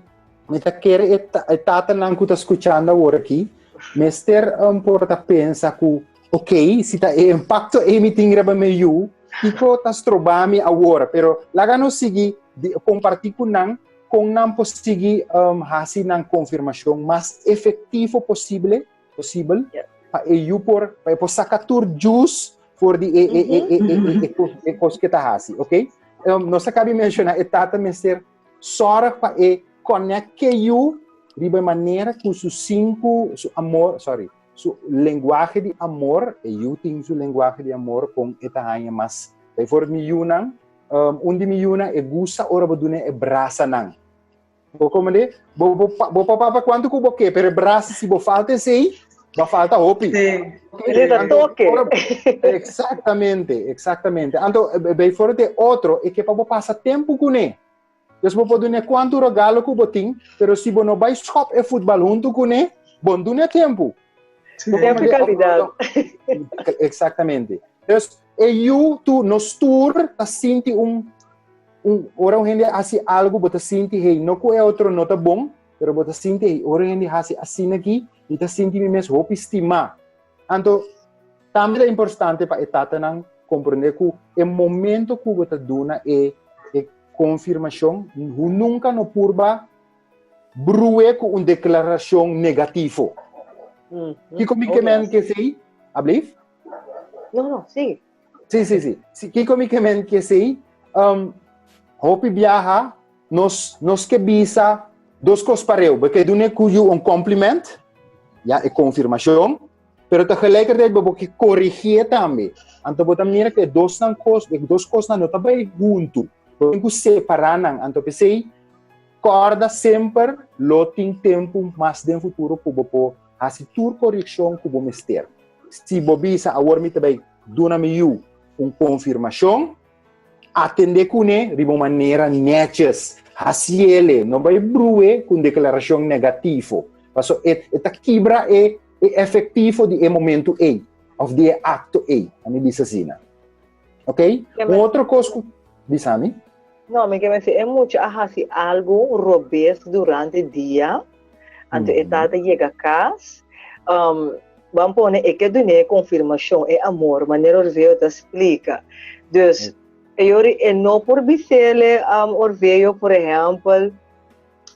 mi ta kere e, ta, e tatanan ku ta skuchando awor aki, mester um, por ta pensa ku, ok, si ta e impacto e mi tin riba mi yu, kiko ta strobami awor? Pero laga nos sigui di, compartí ku nan, kon nan por sigui um, hasi nan konfirmashon mas efectivo posible posibel yeah. pa e yu por pa e por saca tur juice for di e e e e e e e e kos que ta hasi, ok? Um, nos acaba de mencionar e tata mester zorg pa e connect ke yu riba manera ku su cinco su amor, sorry, su lenguaje di amor, e yu tin su lenguaje di amor con e ta haña mas. Bijvoorbeeld mi yunan, um, un di mi yunan e gusta ora bo dune e brasanan. Bo como de, bo, bo, bo papá pa quanto ku bo ke, pero brasa si bo falta esei, ba falta hopi. Sí. Okay? toque. Exactamente, exactamente. Anto, eh, bijvoorbeeld otro, e ke pa bo pasa tempo kuné. Dus bo por dune quanto regalo ku bo tin, pero si bo no bai schop e voetbal hunto kuné, bon dune tempo. Tempo de calidad. Exactamente. Dus, e yu tu nos tur ta sinti un un ora un hende hasi algo bo ta sinti hey no ku e otro no ta bon pero bo ta sinti hey ora un hende hasi asina aki mi ta sinti mi mes hopi stimá anto tambe ta importante pa e tatanan komprende ku e momento ku bo ta duna e e konfirmashon hu nunka no purba brue ku un deklarashon negativo kiko mi ke men ke sei ablief No, no, sigue. Sí, sí, sí. sí kiko mi ke men ke sei? Um, hopi biaha, nos, nos ke bisa, Dos kos pareu, bo ke duna ku yu un compliment, ja, e konfirmashon, pero tegelijkertijd bo ke korrigié tambe. Anto bo ta mira ku e dosnan kos, e dos kosnan no ta bai huntu. Bo tin ku separá nan. Anto p'esei kòrda semper lo tin tempu mas den futuro ku bo por hasi tur korekshon ku bo mester. Si bo bisa awor mi ta bai duna mi yu un konfirmashon, Atendé kuné riba un manera nètjes. Hasiele, no bai bru'é ku un deklarashon negativo, paso e e ta kibra e e efektivo di e momentu ei òf di e akto ei, a mi bisa asina. Oké? Un otro kos ku bisa mi. No, mi ke mester e mucha a hasi algu robes durante dia, anto e tata yega kas, Ban pone e ke dun'é e konfirmashon, e amor, manera Orveo ta splika. Dus, e yori e no por bis'ele, Orveo, por ehèmpel,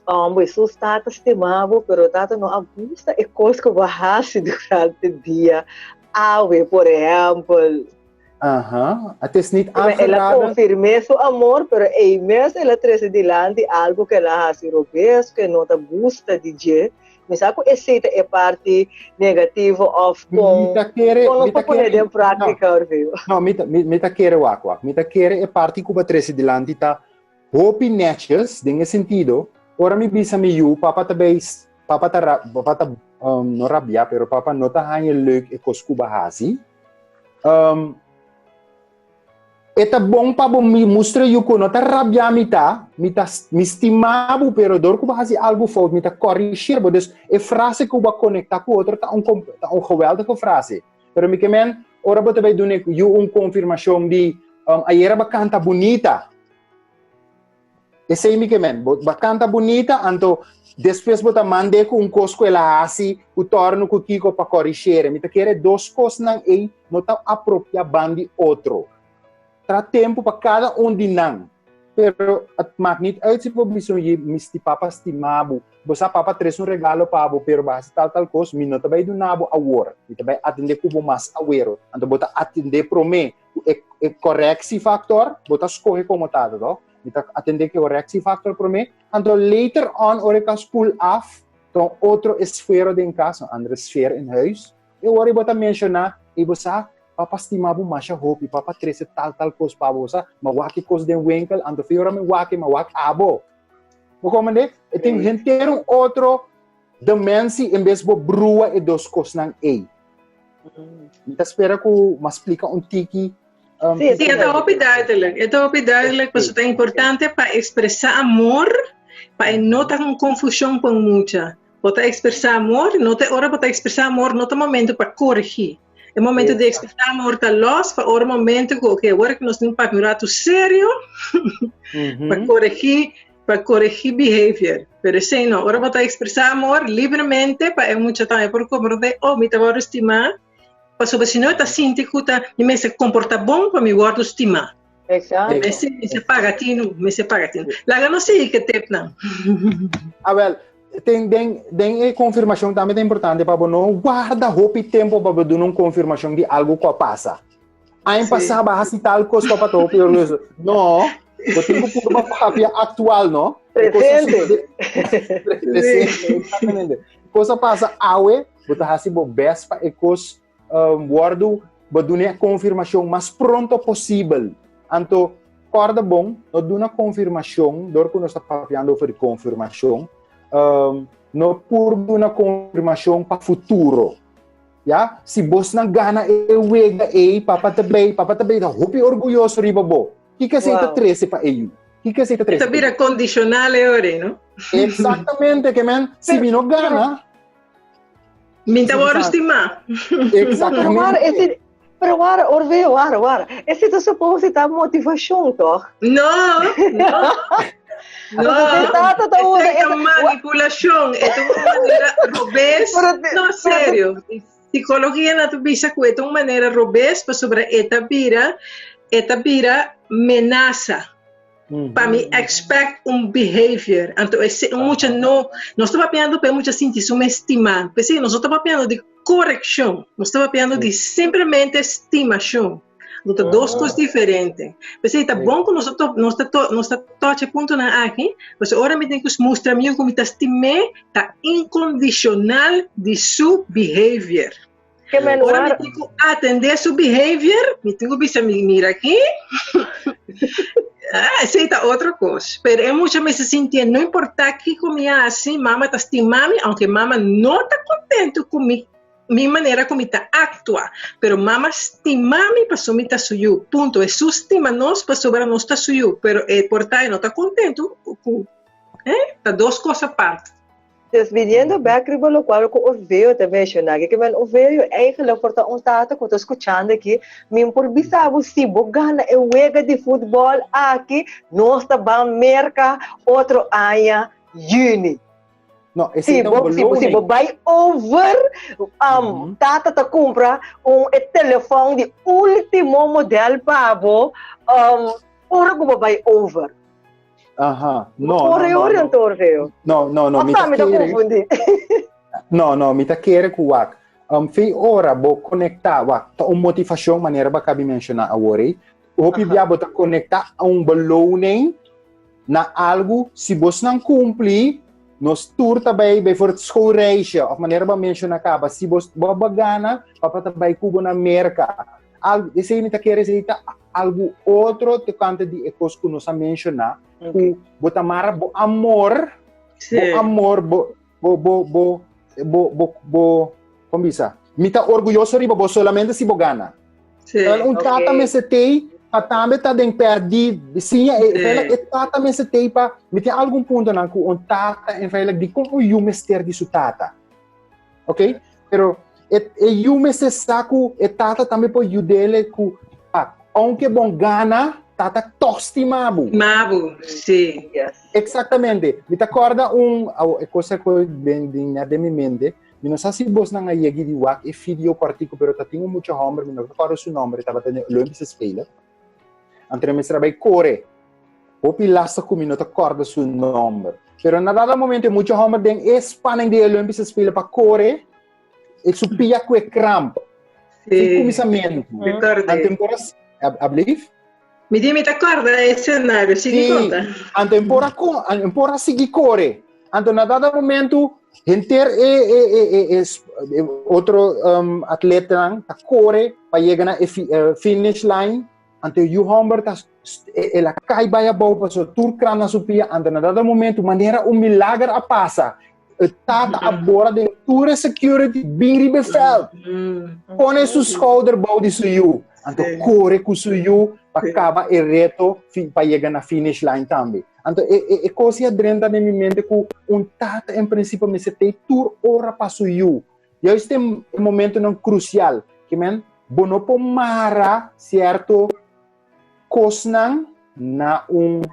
bo Hesus tata stima bo, pero tata no a gusta e kos ku bo a hasi durante dia awe, por ehèmpel. Aha, het is niet El a aangeraden. konfirm'é su amor, pero ei mes el a trese dilanti algu ku el a hasi robes, ku e no ta gusta di dje. Mi sa ku esei ta e parti negativo òf Mi kon ta kere, kon nos mi por ta pone kere, den no, práktika, Orfeo. no, mi ta, mi, mi ta kere wak, wak. Mi ta kere e parti ku bo a trese dilanti ta hopi netjes den e sentido, ora mi bisa mi yu, papa ta bei, papa ta, ra- papa ta, um, no rabia, pero papa no ta haña leuk e kos ku bo a hasi. Um, e ta bon pa bo mi mustra yu ku no ta rabia mi ta, mi ta mi stima bo, pero dor ku bo hasi algu fout, mi ta korrigir bo. Dus e frase ku bo a konekta ku otro ta un ta un geweldige frase. Pero mi ke men, ora bo ta bai duna yu un konfirmashon di um, ayera bo kanta bunita. Esei mi ke men, bo ba kanta bunita, anto despues bo ta mand'é ku un kos ku el a hasi, ku tòrnu ku kiko pa kòrish'é. Mi ta kere dos kosnan ei no ta apropiá ban di otro. Tra tempu pa kada un di nan. Pero het maakt niet uit si bo bisa un yi, mi sti papa stima bo, bo sa papa tres un regalo pa bo, pero bo hasi tal tal kos, mi no ta bai duna bo awor, mi ta bai atendé ku bo mas awero. Anto bo ta atendé promé ku e e correctiefactor, bo ta scoge como tata, toch? Mi ta atende ku e correctiefactor prome, anto later on ora e ka spoel af, ta un otro esfera den cas, un andere sfeer in huis, e ora bo ta menciona, e bo sa, papa stima bo masha hopi, papa trece tal tal cos pa bo, bo sa, ma wak e cos den winkel, anto fi ora mi wak e, ma wak abo. Bo comprende? E tin henter un otro dimensie en bes bo brua e dos cosnan ei. Mi ta spera ku m'a splika un tiki. Um, sí, sí, e ta hopi duidelijk. E ta hopi duidelijk, pasobra ta importante pa ekspresá amor, pa e no ta un konfushon pa mucha. Bo ta ekspresá amor, no ta ora bo ta ekspresá amor, no ta momento pa korigí. E momento di ekspresá amor ta lòs pa ora momento ku, oké, awor ku nos tin papia un ratu serio, pa korigí pa coregi behavior. Pero esei no, ora bo ta expresa amor libremente pa e mucha tambe por comprende, oh, mi ta wordo stima, pasobra si no e ta sinti cu ta mi mester comporta bon pa mi wordo stima. Exacto. Mester, mester paga tinu, mester paga tinu. Laga nos sigui ke tipnan. Ah, wel, ten, den, den e confirmacion tambe ta importante pa bo no warda hopi tempo pa bo duna un confirmacion di algo cu a pasa. Aña pasá ba hasi tal kos pa ta hopi orguyoso. No, bo tin ku purba papia aktual, no? Presente. Presente, exactamente. Kos a pasa awe, bo ta hasi bo best pa e kos um, wordu, bo duna e konfirmashon mas pronto posibel. Anto, kòrda bon, no duna konfirmashon, dor ku nos ta papiando over di konfirmashon, um, no purba duna konfirmashon pa futuro. Ya, si bosnan gana e wega ei, papa ta bay, papa ta bay ta hopi orguyoso riba bo. Kiko esei ta trese pa e yu? Kiko esei ta trese? Ta bira condicional e ora, no? Exactamente, ke men, si mi no gana, Mi ta wòrdu stimá. Exactamente. Pero ese, pero wara, Orveo, wara, wara. Ese ta supose ta motivacion, toch? No, no. No, tata ta usa esa esa manipulacion, e ta un manera robes. No, serio. Psicologia na ta bisa ku e ta un manera robes pasobra e ta bira, e ta bira menasa. Pa mi expect un behavior. Anto ese un mucha no, nos ta papiando pa e mucha sinti su mes stimá. P'esei nos no ta papiando di korekshon, nos ta papiando di simplemente stimashon. No ta dos kos diferente. P'esei ta bon ku nos ta nos ta nos ta touch e puntonan aki, pasobra ora mi tin ku mustra mi yu ku mi ta stim'é ta inkondishonal di su behavior. Ora mi tin ku atendé su behavior, mi tin ku bisa mi mira aki, esei ta otro kos. Pero e mucha mester sintié no importá kiko mi hasi, mama ta stima mi, aunke mama no ta kontentu ku mi Mi manera ku mi ta aktua. Pero mama stima mi pasobra mi ta su yu. Punto. Hesus stima nos pasobra nos ta su yu. Pero e por ta e no ta kontentu ku eh, ta dos kos apart. Dus biniendo bek riba lokual ku Orveo ta menshoná aki, ke men Orveo eigenlijk por ta un tata ku ta skuchando aki, mi por bisa bo si bo gana e wega di futbòl aki, nos ta ban Merka otro aña yüni. No, esei ta un Si bo, si bo bai over, um, tata ta kumpra un e telefòn di último model pa bo, um, ora ku bo bai over. Aha, no, no, no, no. no. No, no, no, mi ta kere. Konfundí. No, no, mi ta kere ku wak. Um, fe ora bo konektá, wak, ta un motivashon manera bo a kabi menshoná awor ei. Hopi bia bo ta konektá a un beloning na algu, si bosnan kumpli, nos tur ta bai bijvoorbeeld schoolreisje, of manera bo a menshoná kaba, si bos bo bo gana, papa ta bai ku bo na Merka. Algu, esei mi ta kere esei ta algu otro tokante di e kos ku nos a menshoná, ku bo ta mara bo amor, bo amor, bo bo bo bo bo bo bo kon bisa? Mi ta orguyoso riba bo solamente si bo gana. Sí, un tata okay. mester tei pa tambe ta den perdi siña e sí. e tata mester tei pa mi tin algun punto nan ku un tata en feitelijk di kon un yu mester di su tata. Ok? Pero e, e yu mester sa ku e tata tambe por yudele ku ah, aunque bon gana, tata toch stima bo. Mabu, sí. Yes. Exactamente. Mi ta korda un, e cosa ku den den den mi mente, Mi no sa si bosnan a yegi di wak e video kòrtiku, pero ta tin un mucha hòmber, mi no ta kòrda su nòmber, e tabata den Olympische Spelen. Anto e mester a bai kore. Hopi lastig ku mi no ta kòrda su nòmber. Pero na dado momento e mucha hòmber den e spanning di e Olympische Spelen pa kore, e su pia ku e kramp. Sí. Kuminsamentu. Mi kòrda. Anto por a blief? Mi di mi ta kòrda e senario, sigui konta. Anto en por a en por a sigui kore. Anto na dado momento henter e e e e, e, e otro um, atletanan ta kore pa yega na e fi, uh, finish line. Anto yu homber ta el a kai bai abou paso tur kram na su pia. Anto na dado momento manera un milager a pasa. E tata a bora den tur e security bin riba e veld. Pone su schouder bou di su yu. Anto kore ku su yu pa kaba e reto pa yega na finish line tambe. Anto e, e, e kos ya drenta den mi mente ku un tata en prinsipio mester tei tur ora pa su yu. Juist den e momentonan krusial. Ke men, bo no por mara sierto kosnan na un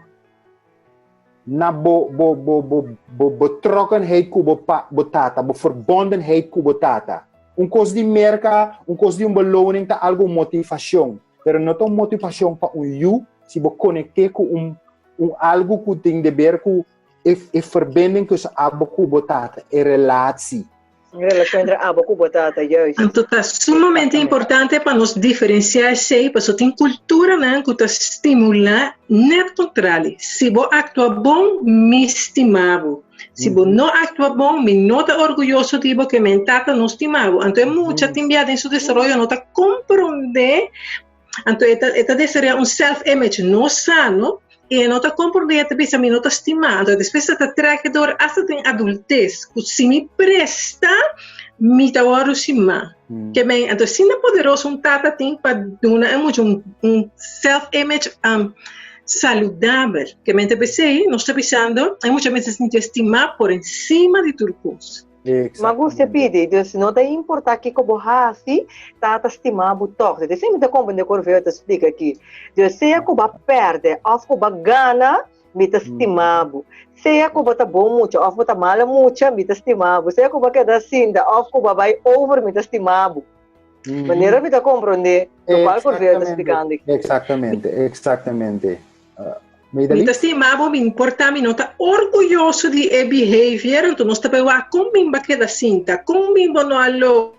na bo bo bo bo bo betrokkenheid ku bo pa bo tata, bo verbondenheid ku bo tata. Un kos di merka, un kos di un beloning ta algu motivashon, pero no ta un motivashon pa un yu si bo konekt'é ku un un algu ku tin deber ku e e verbinding tussen abo ku bo tata, e relatie. Relacion entre abo cu bo tata, juist. Anto ta sumamente importante pa nos diferencia esey, pasobra tin culturanan cu ta stimula net contrali. Si bo actua bon, mi stima bo. Si bo no actua bon, mi no ta orguyoso di bo, ke men tata no stima bo. Anto e mucha tin bia den su desaroyo no ta comprende, anto e ta e ta desaroya un self image no sano, I e no ta komprondé, e ta bisa, Mi no ta stimá. Anto despues e ta trèk dor asta den adultes, ku si mi presta, mi ta wòrdu stimá. Ke men, anto asina poderoso un tata tin pa duna e mucha un un self-image saludabel. Ke men ta p'esei nos ta bisando e mucha mester sinti estimá por encima di tur kos. Ma gusta pidi, dus no ta importa kiko bo hasi, tata stima bo tòg. Di esei mi ta komprende ku Orfeo ta splika aki. Dus sea ku bo a pèrdè òf ku bo a gana, mi ta stima bo. Sea ku bo ta bon mucha òf bo ta malo mucha, mi ta stima bo. Sea ku bo a keda sinta òf ku bo a bai over, mi ta stima bo. Manera mi ta komprende lokual ku Orfeo ta splikando aki. Eksaktamente, eksaktamente. Mi ta stima bo, mi importa, mi no ta orguyoso di e behavior, anto nos ta bai wak kon mi ba keda sinta, kon mi bo no a logra.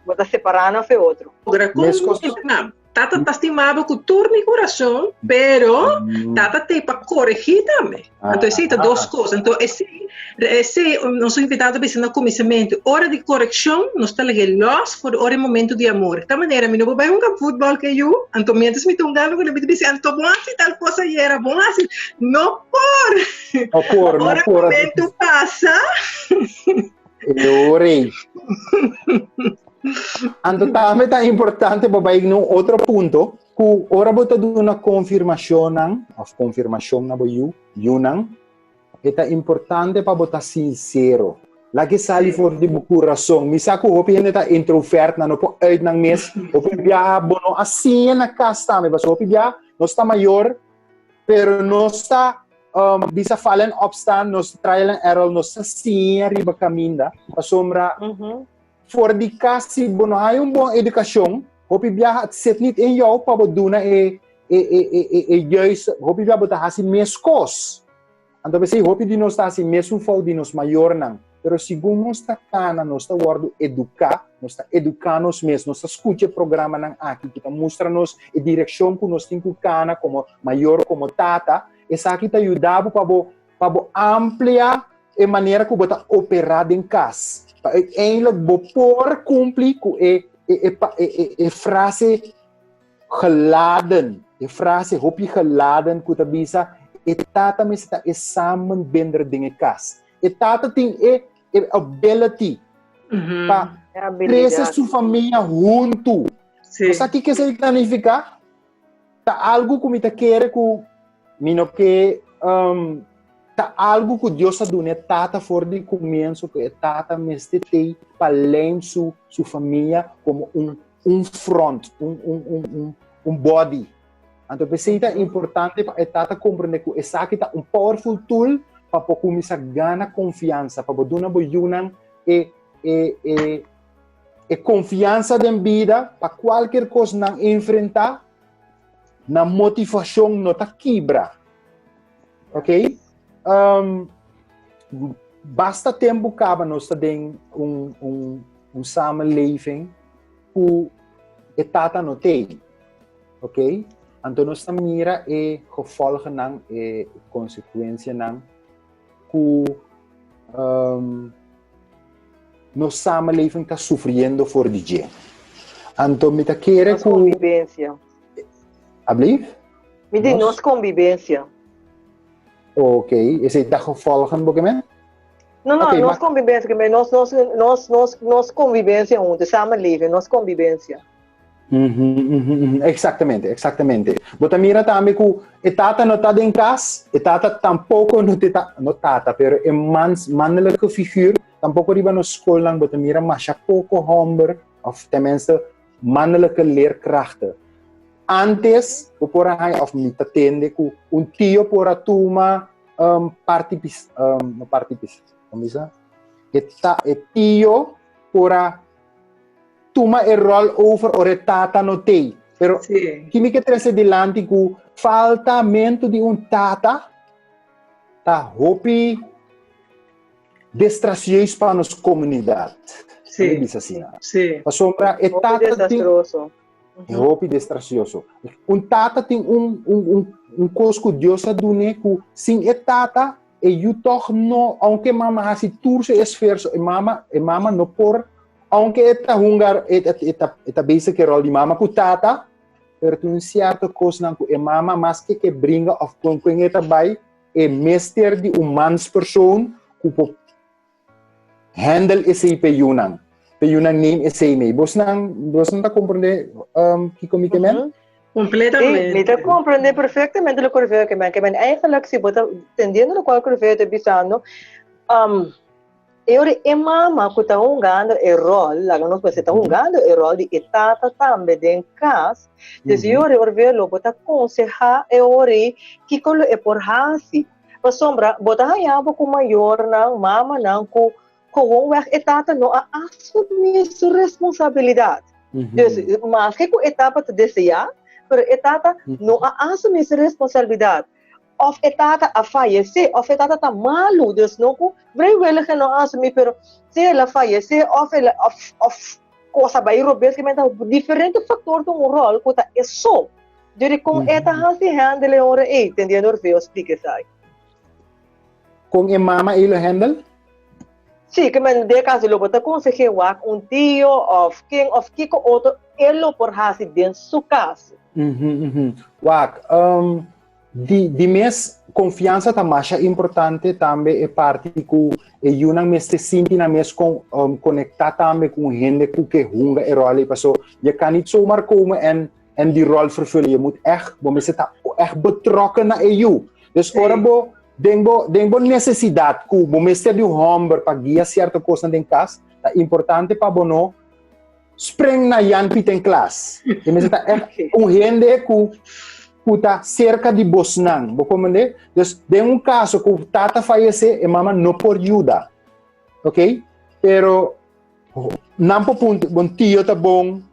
Bo ta separa nan fe otro. Kon mi, Tata ta stima bo ku tur mi kurason, pero tata t'ei pa koregí tambe. Anto esei ta dos kos. Anto esei, esei nos invitado a bisa na kuminsamentu, ora di korekshon nos ta lag'é lòs for di ora e momentu di amor. Ta manera mi no por bai hunga futbòl ku e yu, anto miéntras mi ta hungando ku mi ta bisa, anto bo hasi tal kos ayera, bo hasi. No por! No por, no Ora por. momentu pasa. E ora ei. Anto tambe ta importante pa bai na un otro punto, ku ora bo ta duna konfirmashonnan òf konfirmashon na bo yu, yunan, e ta importante pa bo ta sinsero. Laga e sali for di bo kurason. Mi sa ku hopi hende ta introvert, nan no por uit nan mes. Hopi biaha bo no a siña na kas tambe, pasobra hopi biaha nos ta mayor, pero nos ta um, bisa fal en opstaan, nos trial and error, nos ta siña riba kaminda, pasobra For di kas si bo no hay un bon edukashon, hopi biaha het zit niet in jou pa bo duna e e e e e e juiste, hopi biaha bo ta hasi meskos. Anto p'esei hopi di nos ta hasi mesun fout di nos mayornan. Pero segun nos ta kana, nos ta wòrdu eduká, nos ta eduká nos mes, nos ta skucha e programanan aki ku ta mustra nos e direkshon ku nos tin ku kana komo mayor, komo tata, esaki ta yuda bo pa bo pa bo amplia e manera ku bo ta operá den kas. Pa uiteindelijk bo por kumpli ku e e e e e e frase geladen, e frase hopi geladen ku ta bisa e tata mester ta e samenbinder den e kas. E tata tin e e ability pa trese su famia huntu. Sí. Bo sa kiko esei ta nifiká? Ta algu ku mi ta kere ku mi no ke um, ta algu ku Dios a duna e tata for di kumienso ku e tata mester tei pa lijm su su famia komo un un front, un un un un un body. Anto p'esei ta importante pa e tata komprende ku esaki ta un powerful tool pa por kuminsá gana konfiansa, pa bo duna bo yunan e e e E konfiansa den bida pa kualker kos nan enfrentá, nan motivashon no ta kibra. Ok? Um, basta tempu kaba nos ta den un, un, un samenleving ku e tata no tei. Ok? Anto nos ta mira e gevolgennan, e konsekuensianan ku um, nos samenleving ta sufriendo for di dje. Anto mi ta kere Nos ku... convivencia. Ablief? Mi di Nos? nos convivencia. Ok, esei ta gevolgen bo ke men? No, no, Ok, nos ma- convivencia, ke men nos, nos, nos, nos, nos convivencia hunto, samenleving, nos convivencia. Exactamente, exactamente. Bo ta mira tambe ku e tata no ta den kas, e tata tampoko no te ta, no tata, pero e mans, mannelijke figuur, tampoko riba nos skolnan bo ta mira masha poko homber, of tenminste mannelijke leerkrachten. Antes, bo por a haña, of mi ta tende ku un tio por a tuma um, parti pis, um, no parti pis, kon bisa? E, ta, e tio por a tuma e rol over ora e tata no tei. Pero Sí. kimi ke trese dilanti ku faltamento di un tata ta hopi destracieus pa nos komunidat. Sí. Mi bisa asina. Sí. Pasobra e Hopi tata tin desastroso. E hopi destracioso. Un tata tin un, un, un, un kos ku Dios a dun'é ku sin e tata e yu tòg no, aunke mama hasi tur su esfuerso, e mama, e mama no por, aunke e ta hunga, e, e, e ta, e ta bezig ku e ròl di mama ku tata, pero tin un sierto kosnan ku e mama maske ke bringa òf kon ken e ta bai, e mester di un manspersoon ku por handle esei p'e yunan, p'e yunan neem esei mee. Bosnan, bosnan ta komprendé um, kiko mi ke men? Completamente. Sí, mi ta comprende perfectamente lo que ke men. Ke men eigenlijk, si bo ta entendiendo lo cual Corveo ta bisando, um, e ora e mama ku ta hungando e rol, laga nos pensa, ta hungando e rol di e tata tambe den kas, dus e ora Orveo lo bo ta konsehá e ora ei kiko lo e por hasi. Pasobra bo ta haña bo ku mayornan, mamanan ku gewoonweg e tata no a asumí su responsabilidat. Dus maske ku e tata ta deseá, pero e tata no a asumí su responsabilidat. Òf e tata a fayesé, òf e tata ta malu, dus no ku vrijwillig e no a asumí, pero si el a fayesé òf el a òf òf. kos a bai robes ke men ta diferente faktor ta un ròl ku ta e so. Djuri kon e ta hasi handle e ora ei, tendiendo Orfeo splika esaki. Kon e mama ei lo handle? Sí, ke men den kaso lo bo ta konseh'é wak un tio òf ken òf kiko otro e lo por hasi den su kas. Wak, di di mes konfiansa ta masha importante tambe e parti ku e yunan mester sinti nan mes kon konektá tambe ku un hende ku ke hunga e ròl ei paso je kan niet zomaar komen en en die rol vervullen. Je moet echt, bo mester ta echt betrokken na e yu. Dus ora bo den bo den bo necesidad ku bo mester di un homber pa guia cierto cosnan den cas, ta importante pa bo no spring na Jan Piet en Klaas. Je mester ta echt un hende ku ku ta cerca di bosnan. Bo comprende? Dus den un caso ku tata fallece, e mama no por yuda. Ok? Pero nan por punta, bon tio ta bon,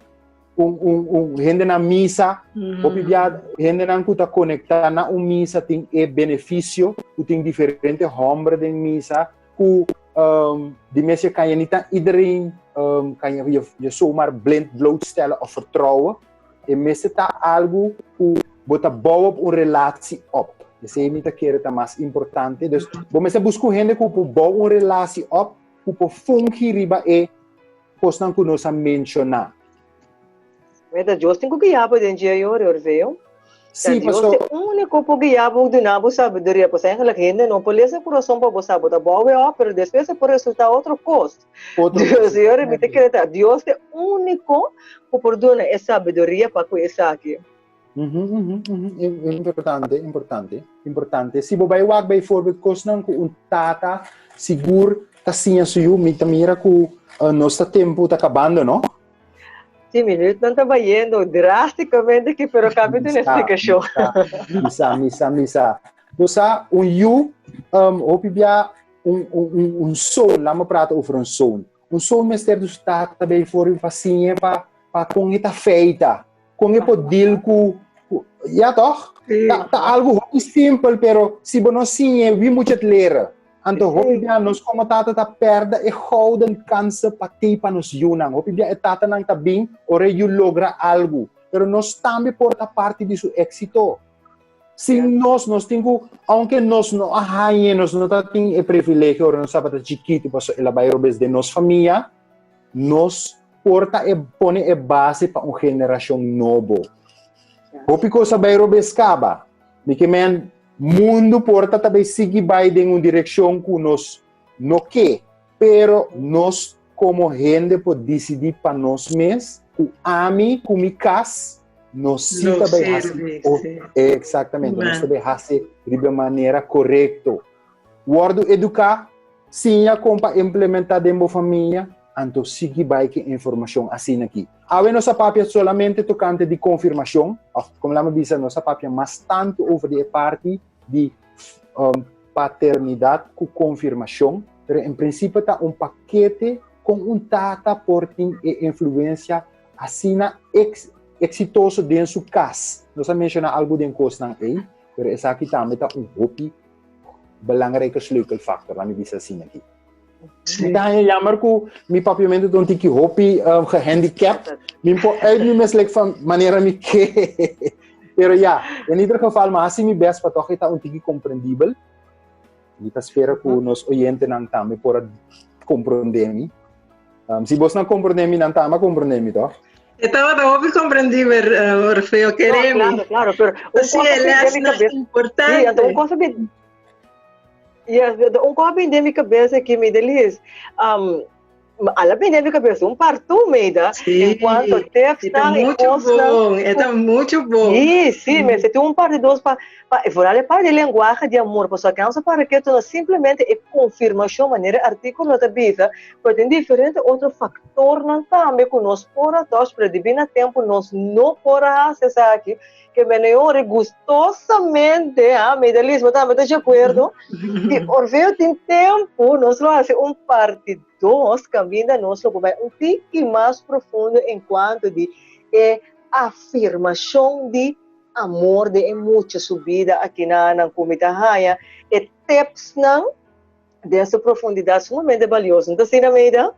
un, un, un hende na misa, hopi bia hende nan ku ta konektá na un misa tin e benefisio ku tin diferente hòmber den misa ku um, di mes je kan je niet aan iedereen um, kan je, je, je zomaar blind blootstellen of vertrouwen. E mester ta algu ku bo ta bouw op un relatie op. Esei mi ta kere ta mas importante. Dus bo mester buska un hende ku por bouw un relatie op ku por fungi riba e kosnan ku nos a menshoná. Meta Dios tin ku guia bo den dje yori, Orfeo. Sí, Dios paso. te úniko por guia bo, duna bo sabiduria. Pues eigenlijk hende no por lesa kurason pa bo sa bo ta bou e òf, pero despues e por resultá otro kos. Otro Dios, kos. yori, mi ta kere ta Dios te úniko ku por duna e sabiduria pa ku esaki. Importante, importante, importante. Si bo bai wak bijvoorbeeld kosnan ku un tata sigur ta siña su yu, mi ta mira ku uh, nos ta tempu ta kabando, no? Sí, minuutnan ta bayendo drásticamente ki, pero kabe tin explicacion. Misa, misa, misa. Bo sa, un yu, um, hopi bia un, un, un, un zoon, laat me praten over een zoon. Un zoon mester dus tata bijvoorbeeld pa siña pa, pa kon e ta feita. Kon e por deal ku, ku ja toch? Ta, ta algo hopi simpel, pero si bo no siñe, wie moet je het leren? Anto hopi bia nos como tata ta perde e gouden kansen pa tei pa nos yunan. Hopi bia e tatanan ta bin ora e yu logra algo, pero nos tambe por ta parti di su éxito. Sin nos, nos tin ku, aunke nos no a hañ'e, nos no ta tin e privilegio ora nos tabata chikitu, pasobra el a bai robes den nos famia, nos por ta e pone e base pa un generashon nobo. Hopi kos a bai robes kaba. Mi ke men mundu por ta ta bai sigui bai den un direkshon ku nos no ke, pero nos komo hende por disidí pa nos mes ku ami ku mi kas nos sí ta bai hasi Eksaktamente, nos ta bai hasi riba e manera korekto. Wòrdu eduká, siña kon pa implementá den bo famia, anto sigui bai ku e informashon asina aki. Awe nos a papia solamente tokante di konfirmashon, òf komo laat me bisa, nos a papia mas tantu over di e parti di paternidat ku konfirmashon, pero en prinsipio ta un pakete kon un tata por tin e influensia asina eksitoso den su kas. Nos a menshoná algu den kosnan ei, pero esaki tambe ta un hopi belangrijke sleutelfactor, laat mi bisa asina aki. Mi ta haña jammer ku mi papiamentu ta un tiki hopi um, gehandicapt. Mi por uit mi mes like van manera mi ke. Pero ja, in ieder geval, ma hasi mi best pa toch e ta un tiki comprendibel. Mi ta spera ku nos oyentenan tambe por a comprende mi. Um, si bos nan comprende mi, nan tama comprende mi, toch? Estaba hopi comprendibel, uh, Orfeo, queremos. No, claro, claro, pero un sí, cosa es importante. Sí, anto un cosa bin, yes, un cosa bin den mi cabeza aquí, mi delis. Um, ala bin den mi cabeza un parto, meida. Sí, en cuanto tips está mucho bom, está mucho bom. Sí, sí, me sentí un par de dos pa Pa e foral e parti di lenguahe di amor, pasobra kensa para ke ta simplemente e konfirmashon manera e artíkulo ta bisa, pero tin diferente otro faktornan tambe ku nos por a tòch, pero debí na tempu nos no por a hasi esaki, ke meneor e gustosamente, ha, Medalis, bo tambe ta di akuerdo, i Orfeo tin tempu nos lo hasi un parti dos kaminda nos lo por bai un tiki mas profundo enkuanto di e afirmashon di amor den e mucha su bida aki na nan ku mi ta haña e tipsnan den su profundidat sumamente balioso. No ta asina, Meida?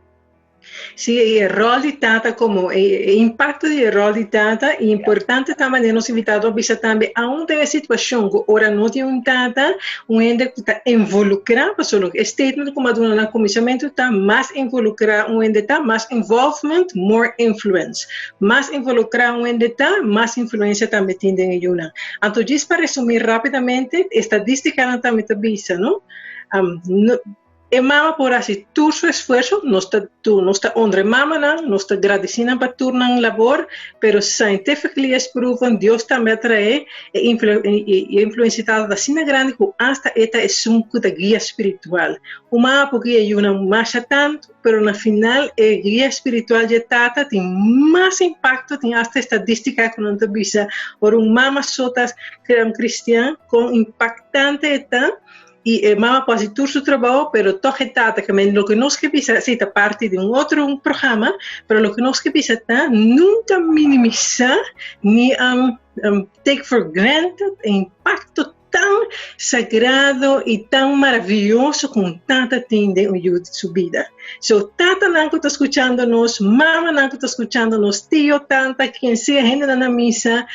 Sí, e rol di tata como e impacto di e rol di tata, e importante ta manera nos invitado a bisa tambe, aun den e situacion cu ora no tin un tata, un hende cu ta involucra, pasobra e statement cu mi a duna na cuminsamentu ta mas involucra un hende ta, mas involvement, more influence. Mas involucra un hende ta, mas influencia tambe tin den e yunan. Anto djis pa resumi rapidamente, estadisticanan tambe ta bisa, no? No, E mama por hasi tur su esfuerso, nos ta tu, nos ta honra e mamanan, nos ta gradisí nan pa tur nan labor, pero scientifically es proven, Dios tambe a trae e influ, e, e influencia tata ta asina grandi ku hasta e ta esun ku ta guia spiritual. Un mama por guia yunan masha tantu, pero na final e guia spiritual dje tata tin mas impacto, tin hasta estadistica ku nan ta bisa, ora un mama so ta krea un cristian, kon impactante e ta, Y e mama por haci tur su trabao, pero toch e tata, que men loke nos ke bisa, sí, ta parti di un otro un programa, pero loke nos ke bisa ta nunca minimisa ni um, um, take for granted e impacto tan sagrado y tan maravilloso cu un tata tin den un yu su bida. So, tatanan cu ta scuchando nos, mamanan cu ta scuchando nos, tio, tanta, quien sea, hendenan na misa,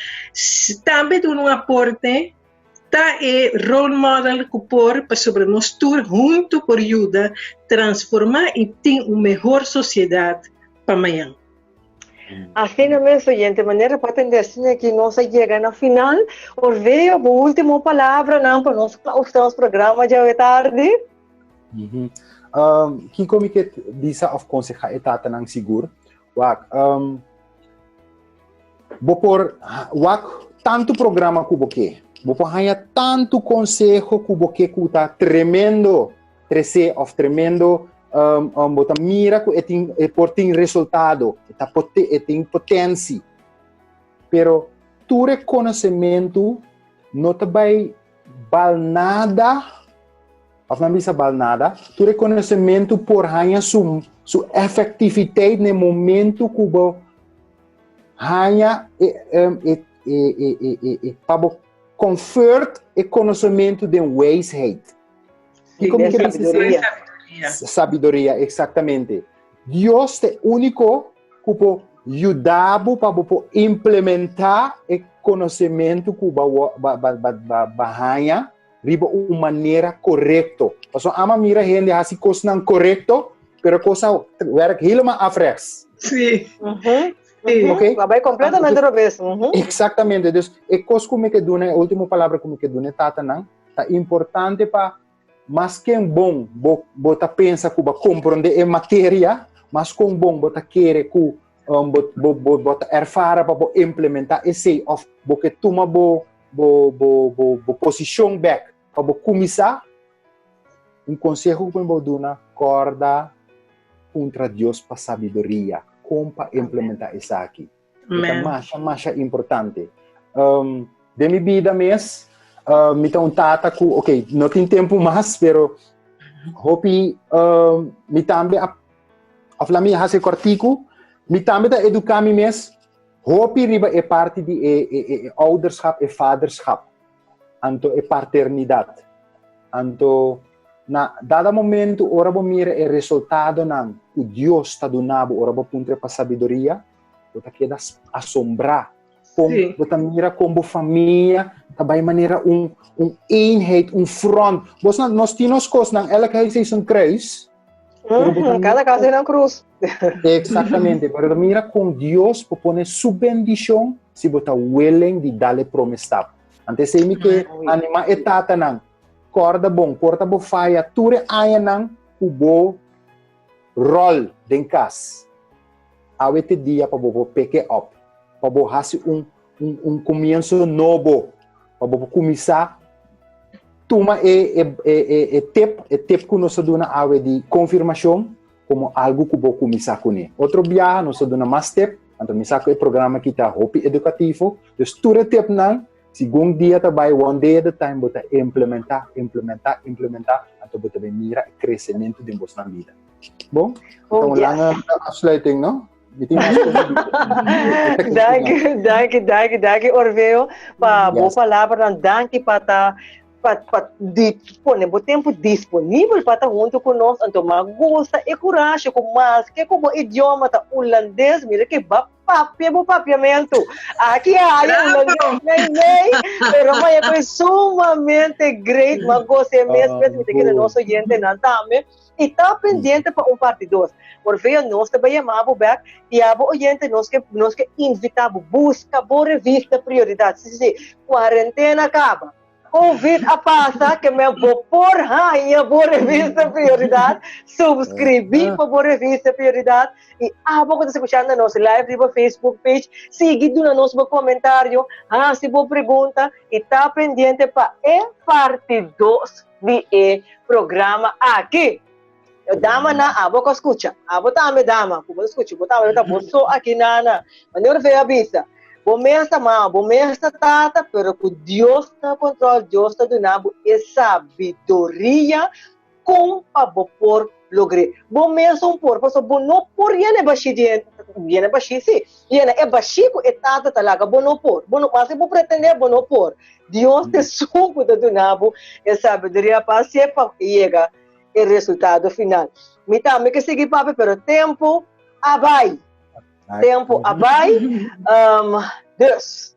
tambe duna un aporte Ta e role model ku por pasobra nos tur huntu por yuda transformá i tin un mehor sosiedat pa mañan. Asina mes, oyente, manera pa tende asina ki nos a yega na final. Orveo, bo último palabranan pa nos claustra nos programa djawe tardi. Kiko mi ke bisa of konseha e tatanan sigur? Wak, um, bo por wak tantu programa ku bo ke. Bo por haña tantu konseho ku bo ke ku ta tremendo trese of tremendo um, um, bo ta mira ku e tin e por tin resultado, e ta pote, e tin potensi. Pero tur e konosementu no ta bai bal nada Of nan bisa bal nada, tur e konosementu por haña su, su efektivitet na e momentu ku bo haña e, e, e, e, e, e, e, pa bo convert e konosementu den wijsheid. Sí, den sabiduria. Sabiduria, exactamente. Dios ta e úniko ku por yuda bo pa bo por implementá e konosementu ku bo ba, ba, ba, ba, ba haña riba un manera korekto. Pasobra ama mira hende hasi kosnan korekto, pero kos a werk helemaal afrechts. Sí. Sí. Ok? La bai completamente robes. Exactamente. Dus e kos ku mi ke duna, e último palabra ku mi ke duna e tatanan, ta importante pa mas ken bon bo, bo ta pensa ku bo komprende e materia, mas kon bon bo ta kere ku um, bo, bo, bo, bo ta ervara pa bo implementa esei of bo ke tuma bo bo, bo, bo, bo posishon bek pa bo kuminsá. Un konseho ku bo duna, kòrda puntra Dios pa sabiduria kon pa implementá esaki. E ta masha, masha importante. Um, den mi bida mes, uh, mi ta un tata ku, ok, no tin tempu mas, pero hopi uh, mi tambe, of la mi hasi kortiku, mi tambe ta eduká mi mes hopi riba e parti di e, e, e, e ouderschap, e vaderschap, anto e paternidad. Anto na dada momento ora bo mira e resultadonan ku Dios ta duna bo ora bo puntra pa sabiduria, bo ta keda asombrá. Kon Sí. bo ta mira kon bo famia ta bai manera un, un eenheid, un front. Bos na, nos tin nos kosnan, elk huis heeft zijn kruis. Pero bo ta Mhm, Cada mira casa tiene una cruz. Exactamente, pero ta mira kon Dios por pone su bendicion si bo ta willing di dale prome stap. Ante esei mi ke anima e tatanan, korda bon, porta bo faya tur e añanan ku bo rol den kas. Awe te dia pa bo por pick it up, pa bo hasi un, un, un comienzo nobo, pa bo por kuminsá tuma e, e, e, e, e tip, e tip ku nos a duna awe di konfirmashon komo algu ku bo kuminsá kuné. Otro biaha nos a duna mas tip, anto mi sa ku e programa aki ta hopi edukativo, dus tur e tipnan, segun dia ta bai, one day at a time, bo ta implementá, implementá, implementá, anto bo ta bin mira e kresementu den bosnan bida. Bon, Oh, ta un yes. lange afsluiting, no? Mi tin mas kos di bisa. Danki, danki, danki, danki Orveo pa bo Yes. palabranan. Danki pa ta. pa pa di pone bo tempu disponibel pa ta huntu ku nos, anto m'a gusta e kurashi ku maske ku bo idioma ta ulandes, mira ke ba papia bo papiamentu. Aki haya ulandes mei mei, pero maya ku e sumamente great, m'a gosa e mes mes, mi ta kere nos oyentenan tambe. I ta pendiente pa un parti dos. Orfeo, nos ta bai yama bo bek i abo oyente nos ke nos ke invita bo buska bo revista Prioridad. Si si si, kuarentena kaba, Covid a pasa ke men bo por haña bo revista Prioridad, subscribi pa bo revista Prioridad i abo ku ta skuchando nos live riba Facebook page, sigui duna nos bo komentario, hasi bo pregunta i ta pendiente pa e parti dos. di e programa aki. Damanan, abo ku a skucha, abo tambe dama ku bo ta skucha, bo tambe ta bo so aki nana. Manera Orfeo a bisa, bo mes ta mama, bo mes ta tata, pero ku Dios na kontrol, Dios ta duna bo e sabiduria kon pa bo por logr'é. Bo mesun por, pasobra bo no por yena e bashí di hende, yena e bashí sí, yena e bashí ku e tata ta laga, bo no por. Bo no, maske bo pretendé, bo no por. Dios ta esun ku ta duna bo e sabiduria pa hasié pa yega e resultado final. Mi tambe ke sigui papia, pero tempu a bai. Tempu a bai. Um, dus.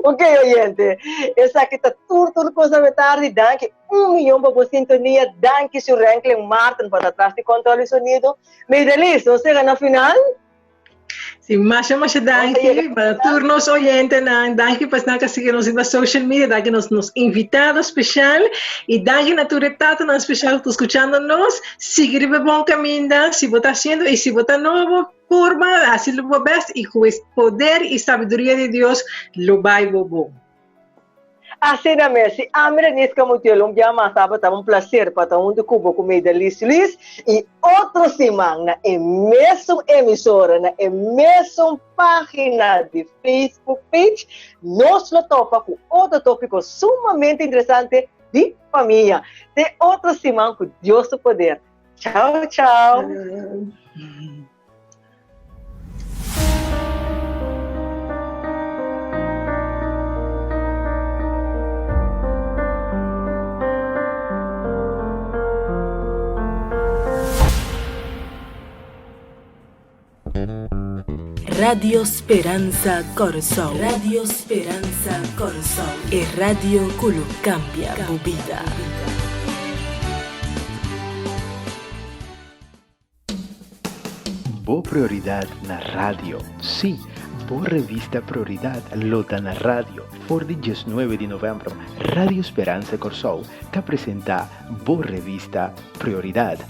Ok, oyente. Esaki ta tur tur kos awe tardi. Danki un miyon pa bo sintonia. Danki Sir Ranklin Martin pa ta tras di control di sonido. Meidelis, nos yega na final. Sí, masha, masha danki pa tur nos oyentenan. Danki pa esnan ku a sigui nos riba social media. Danki nos nos invitado spesial. I danki na tur e tatanan spesial ku ta skuchando nos. Sigui riba e bon kaminda si bo ta hasiendo i si bo ta nobo, purba hasi lo bo best i ku e poder i sabiduria di Dios lo bai bo bon. Asina mes, si ami Renisca Montiel un bia mas tabata un placer pa ta hunto cu bo cu Meidalis Luis y otro siman na e mesun emisora, na e mesun pagina di Facebook page, nos lo topa cu otro topico sumamente interesante di famia. Te otro siman cu Dios su poder. Chao, chao. Radio Speransa Kòrsou. Radio Speransa Kòrsou. E radio ku lo kambia bo bida. Bo Prioridad na radio. Sí, bo revista Prioridad lo ta na radio. For di diesnuebe di novèmber, Radio Speransa Kòrsou ta presentá bo revista Prioridad.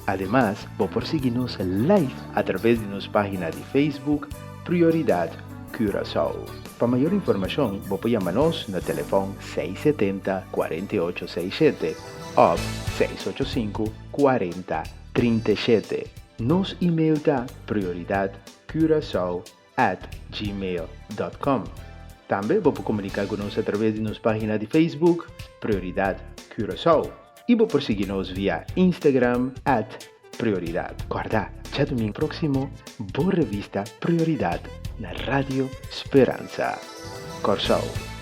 Ademas, bo por sigui nos live a traves di nos página di Facebook Prioridad Curaçao. Pa mayor informashon, bo por yama nos na telefòn 670 48 67 òf 685 40 37. Nos email ta prioridadcuracao at gmail dot com. Tambe bo por komuniká ku nos atraves di nos página di Facebook Prioridad Curaçao i bo por sigui nos via Instagram at Prioridad. Kòrda, djadumingu próksimo bo revista Prioridad na Radio Speransa Kòrsou.